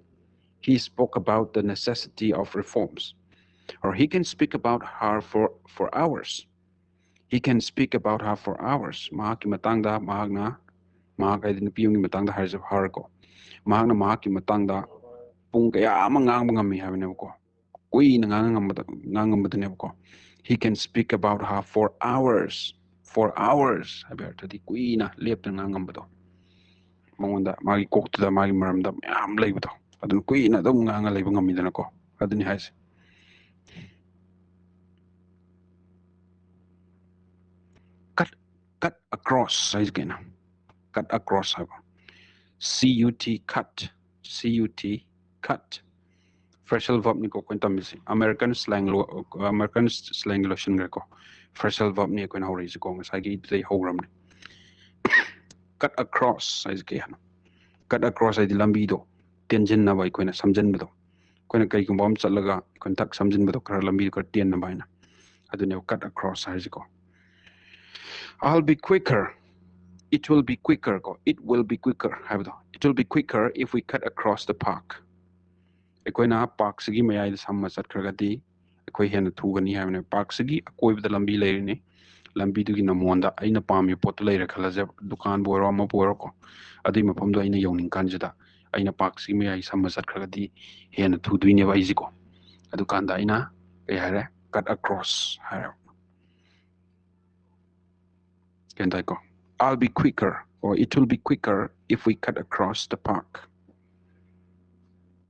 He spoke about the necessity of reforms. Or he can speak about her for, for hours. He can speak about her for hours. ꯃꯍꯥꯛꯀꯤ ꯃꯇꯥꯡꯗ ꯃꯍꯥꯛꯅ, ꯃꯍꯥꯛ ꯍꯥꯏꯗꯤ ꯅꯨꯄꯤ ꯑꯃꯒꯤ ꯃꯇꯥꯡꯗ ꯍꯥꯏꯔꯁꯦ, ꯍꯥꯏꯔꯣꯀꯣ꯫ ꯃꯍꯥꯛꯅ ꯃꯍꯥꯛꯀꯤ ꯃꯇꯥꯡꯗ ꯄꯨꯡ ꯀꯌꯥ ꯑꯃ ꯉꯥꯡꯕ ꯉꯝꯃꯤ ꯍꯥꯏꯕꯅꯦꯕꯀꯣ꯫ ꯀꯨꯏꯅ ꯉꯥꯡꯉꯝꯕꯗ, ꯉꯥꯡꯉꯝꯕꯗꯨꯅꯦꯕꯀꯣ꯫ He can speak about her for hours. For hours ꯍꯥꯏꯕ ꯑꯔꯊꯗꯤ ꯀꯨꯏꯅ ꯂꯦꯞꯇꯅ ꯉꯥꯡꯉꯝꯕꯗꯣ꯫ ꯃꯉꯣꯟꯗ ꯃꯥꯒꯤ ꯀꯣꯛꯇꯨꯗ ꯃꯥꯒꯤ ꯃꯔꯝꯗ ꯃꯌꯥꯝ ꯂꯩꯕꯗꯣ, ꯑꯗꯨꯅ ꯀꯨꯏꯅ ꯑꯗꯨꯝ ꯉꯥꯡꯉ ꯂꯩꯕ ꯉꯝꯃꯤꯗꯅꯀꯣ꯫ ꯑꯗꯨꯅꯤ ꯍꯥꯏꯁꯦ꯫ Cut, cut across ꯍꯥꯏꯁꯦ ꯀꯩꯅꯣ? Cut across ꯍꯥꯏꯕ꯫ C U T, cut, C U T, cut. Phrasal verbꯅꯤꯀꯣ ꯑꯩꯈꯣꯏꯅ ꯇꯝꯃꯤꯁꯦ꯫ American slang ꯂꯣ-, American slang ꯂꯣꯏꯁꯤꯟꯈ꯭ꯔꯦꯀꯣ꯫ Phrasal verbꯅꯤ ꯑꯩꯈꯣꯏꯅ ꯍꯧꯔꯛꯏꯁꯦꯀꯣ, ꯉꯁꯥꯏꯒꯤꯗꯨꯗꯩ ꯍꯧꯔꯝꯅꯦ꯫ Cut across ꯍꯥꯏꯁꯦ ꯀꯩ ꯍꯥꯏꯅꯣ? Cut across ꯍꯥꯏꯗꯤ ꯂꯝꯕꯤꯗꯣ ꯇꯦꯟꯁꯤꯟꯅꯕ, ꯑꯩꯈꯣꯏꯅ ꯁꯝꯖꯤꯟꯕꯗꯣ꯫ ꯑꯩꯈꯣꯏꯅ ꯀꯩꯒꯨꯝꯕ ꯑꯃ ꯆꯠꯂꯒ ꯑꯩꯈꯣꯏꯅ ꯊꯛ ꯁꯝꯖꯤꯟꯕꯗꯣ, ꯈꯔ ꯂꯝꯕꯤꯗꯣ ꯈꯔ ꯇꯦꯟꯅꯕ ꯍꯥꯏꯅ꯫ ꯑꯗꯨꯅꯦꯕ cut across ꯍꯥꯏꯁꯤꯀꯣ꯫ I'll be quicker. It will be quicker ꯀꯣ꯫ It will be quicker ꯍꯥꯏꯕꯗꯣ꯫ It will be quicker if we cut across the park. ꯑꯩꯈꯣꯏꯅ parkꯁꯤꯒꯤ ꯃꯌꯥꯏꯗ ꯁꯝꯃ ꯆꯠꯈ꯭ꯔꯒꯗꯤ ꯑꯩꯈꯣꯏ ꯍꯦꯟꯅ ꯊꯨꯒꯅꯤ ꯍꯥꯏꯕꯅꯦ꯫ Parkꯁꯤꯒꯤ ꯑꯀꯣꯏꯕꯗ ꯂꯝꯕꯤ ꯂꯩꯔꯤꯅꯤ꯫ ꯂꯝꯕꯤꯗꯨꯒꯤ ꯅꯝꯕꯣꯟꯗ ꯑꯩꯅ ꯄꯥꯝꯃꯤꯕ ꯄꯣꯠꯇꯨ ꯂꯩꯔꯦ ꯈꯜꯂꯁꯦ, ꯗꯨꯀꯥꯟꯕꯨ ꯑꯣꯏꯔꯣ, ꯑꯃꯕꯨ ꯑꯣꯏꯔꯣꯀꯣ꯫ ꯑꯗꯨꯒꯤ ꯃꯐꯝꯗꯣ ꯑꯩꯅ ꯌꯧꯅꯤꯡ ꯀꯥꯟꯁꯤꯗ ꯑꯩꯅ parkꯁꯤꯒꯤ ꯃꯌꯥꯏ ꯁꯝꯃ ꯆꯠꯈ꯭ꯔꯒꯗꯤ ꯍꯦꯟꯅ ꯊꯨꯗꯣꯏꯅꯦꯕ ꯑꯩꯁꯤꯀꯣ꯫ ꯑꯗꯨꯀꯥꯟꯗ ꯑꯩꯅ ꯀꯩ ꯍꯥꯏꯔꯦ? Cut across ꯍꯥꯏꯔꯦ꯫ ꯒ꯭ꯌꯥꯟ ꯇꯥꯏꯀꯣ? I'll be quicker, or it will be quicker if we cut across the park.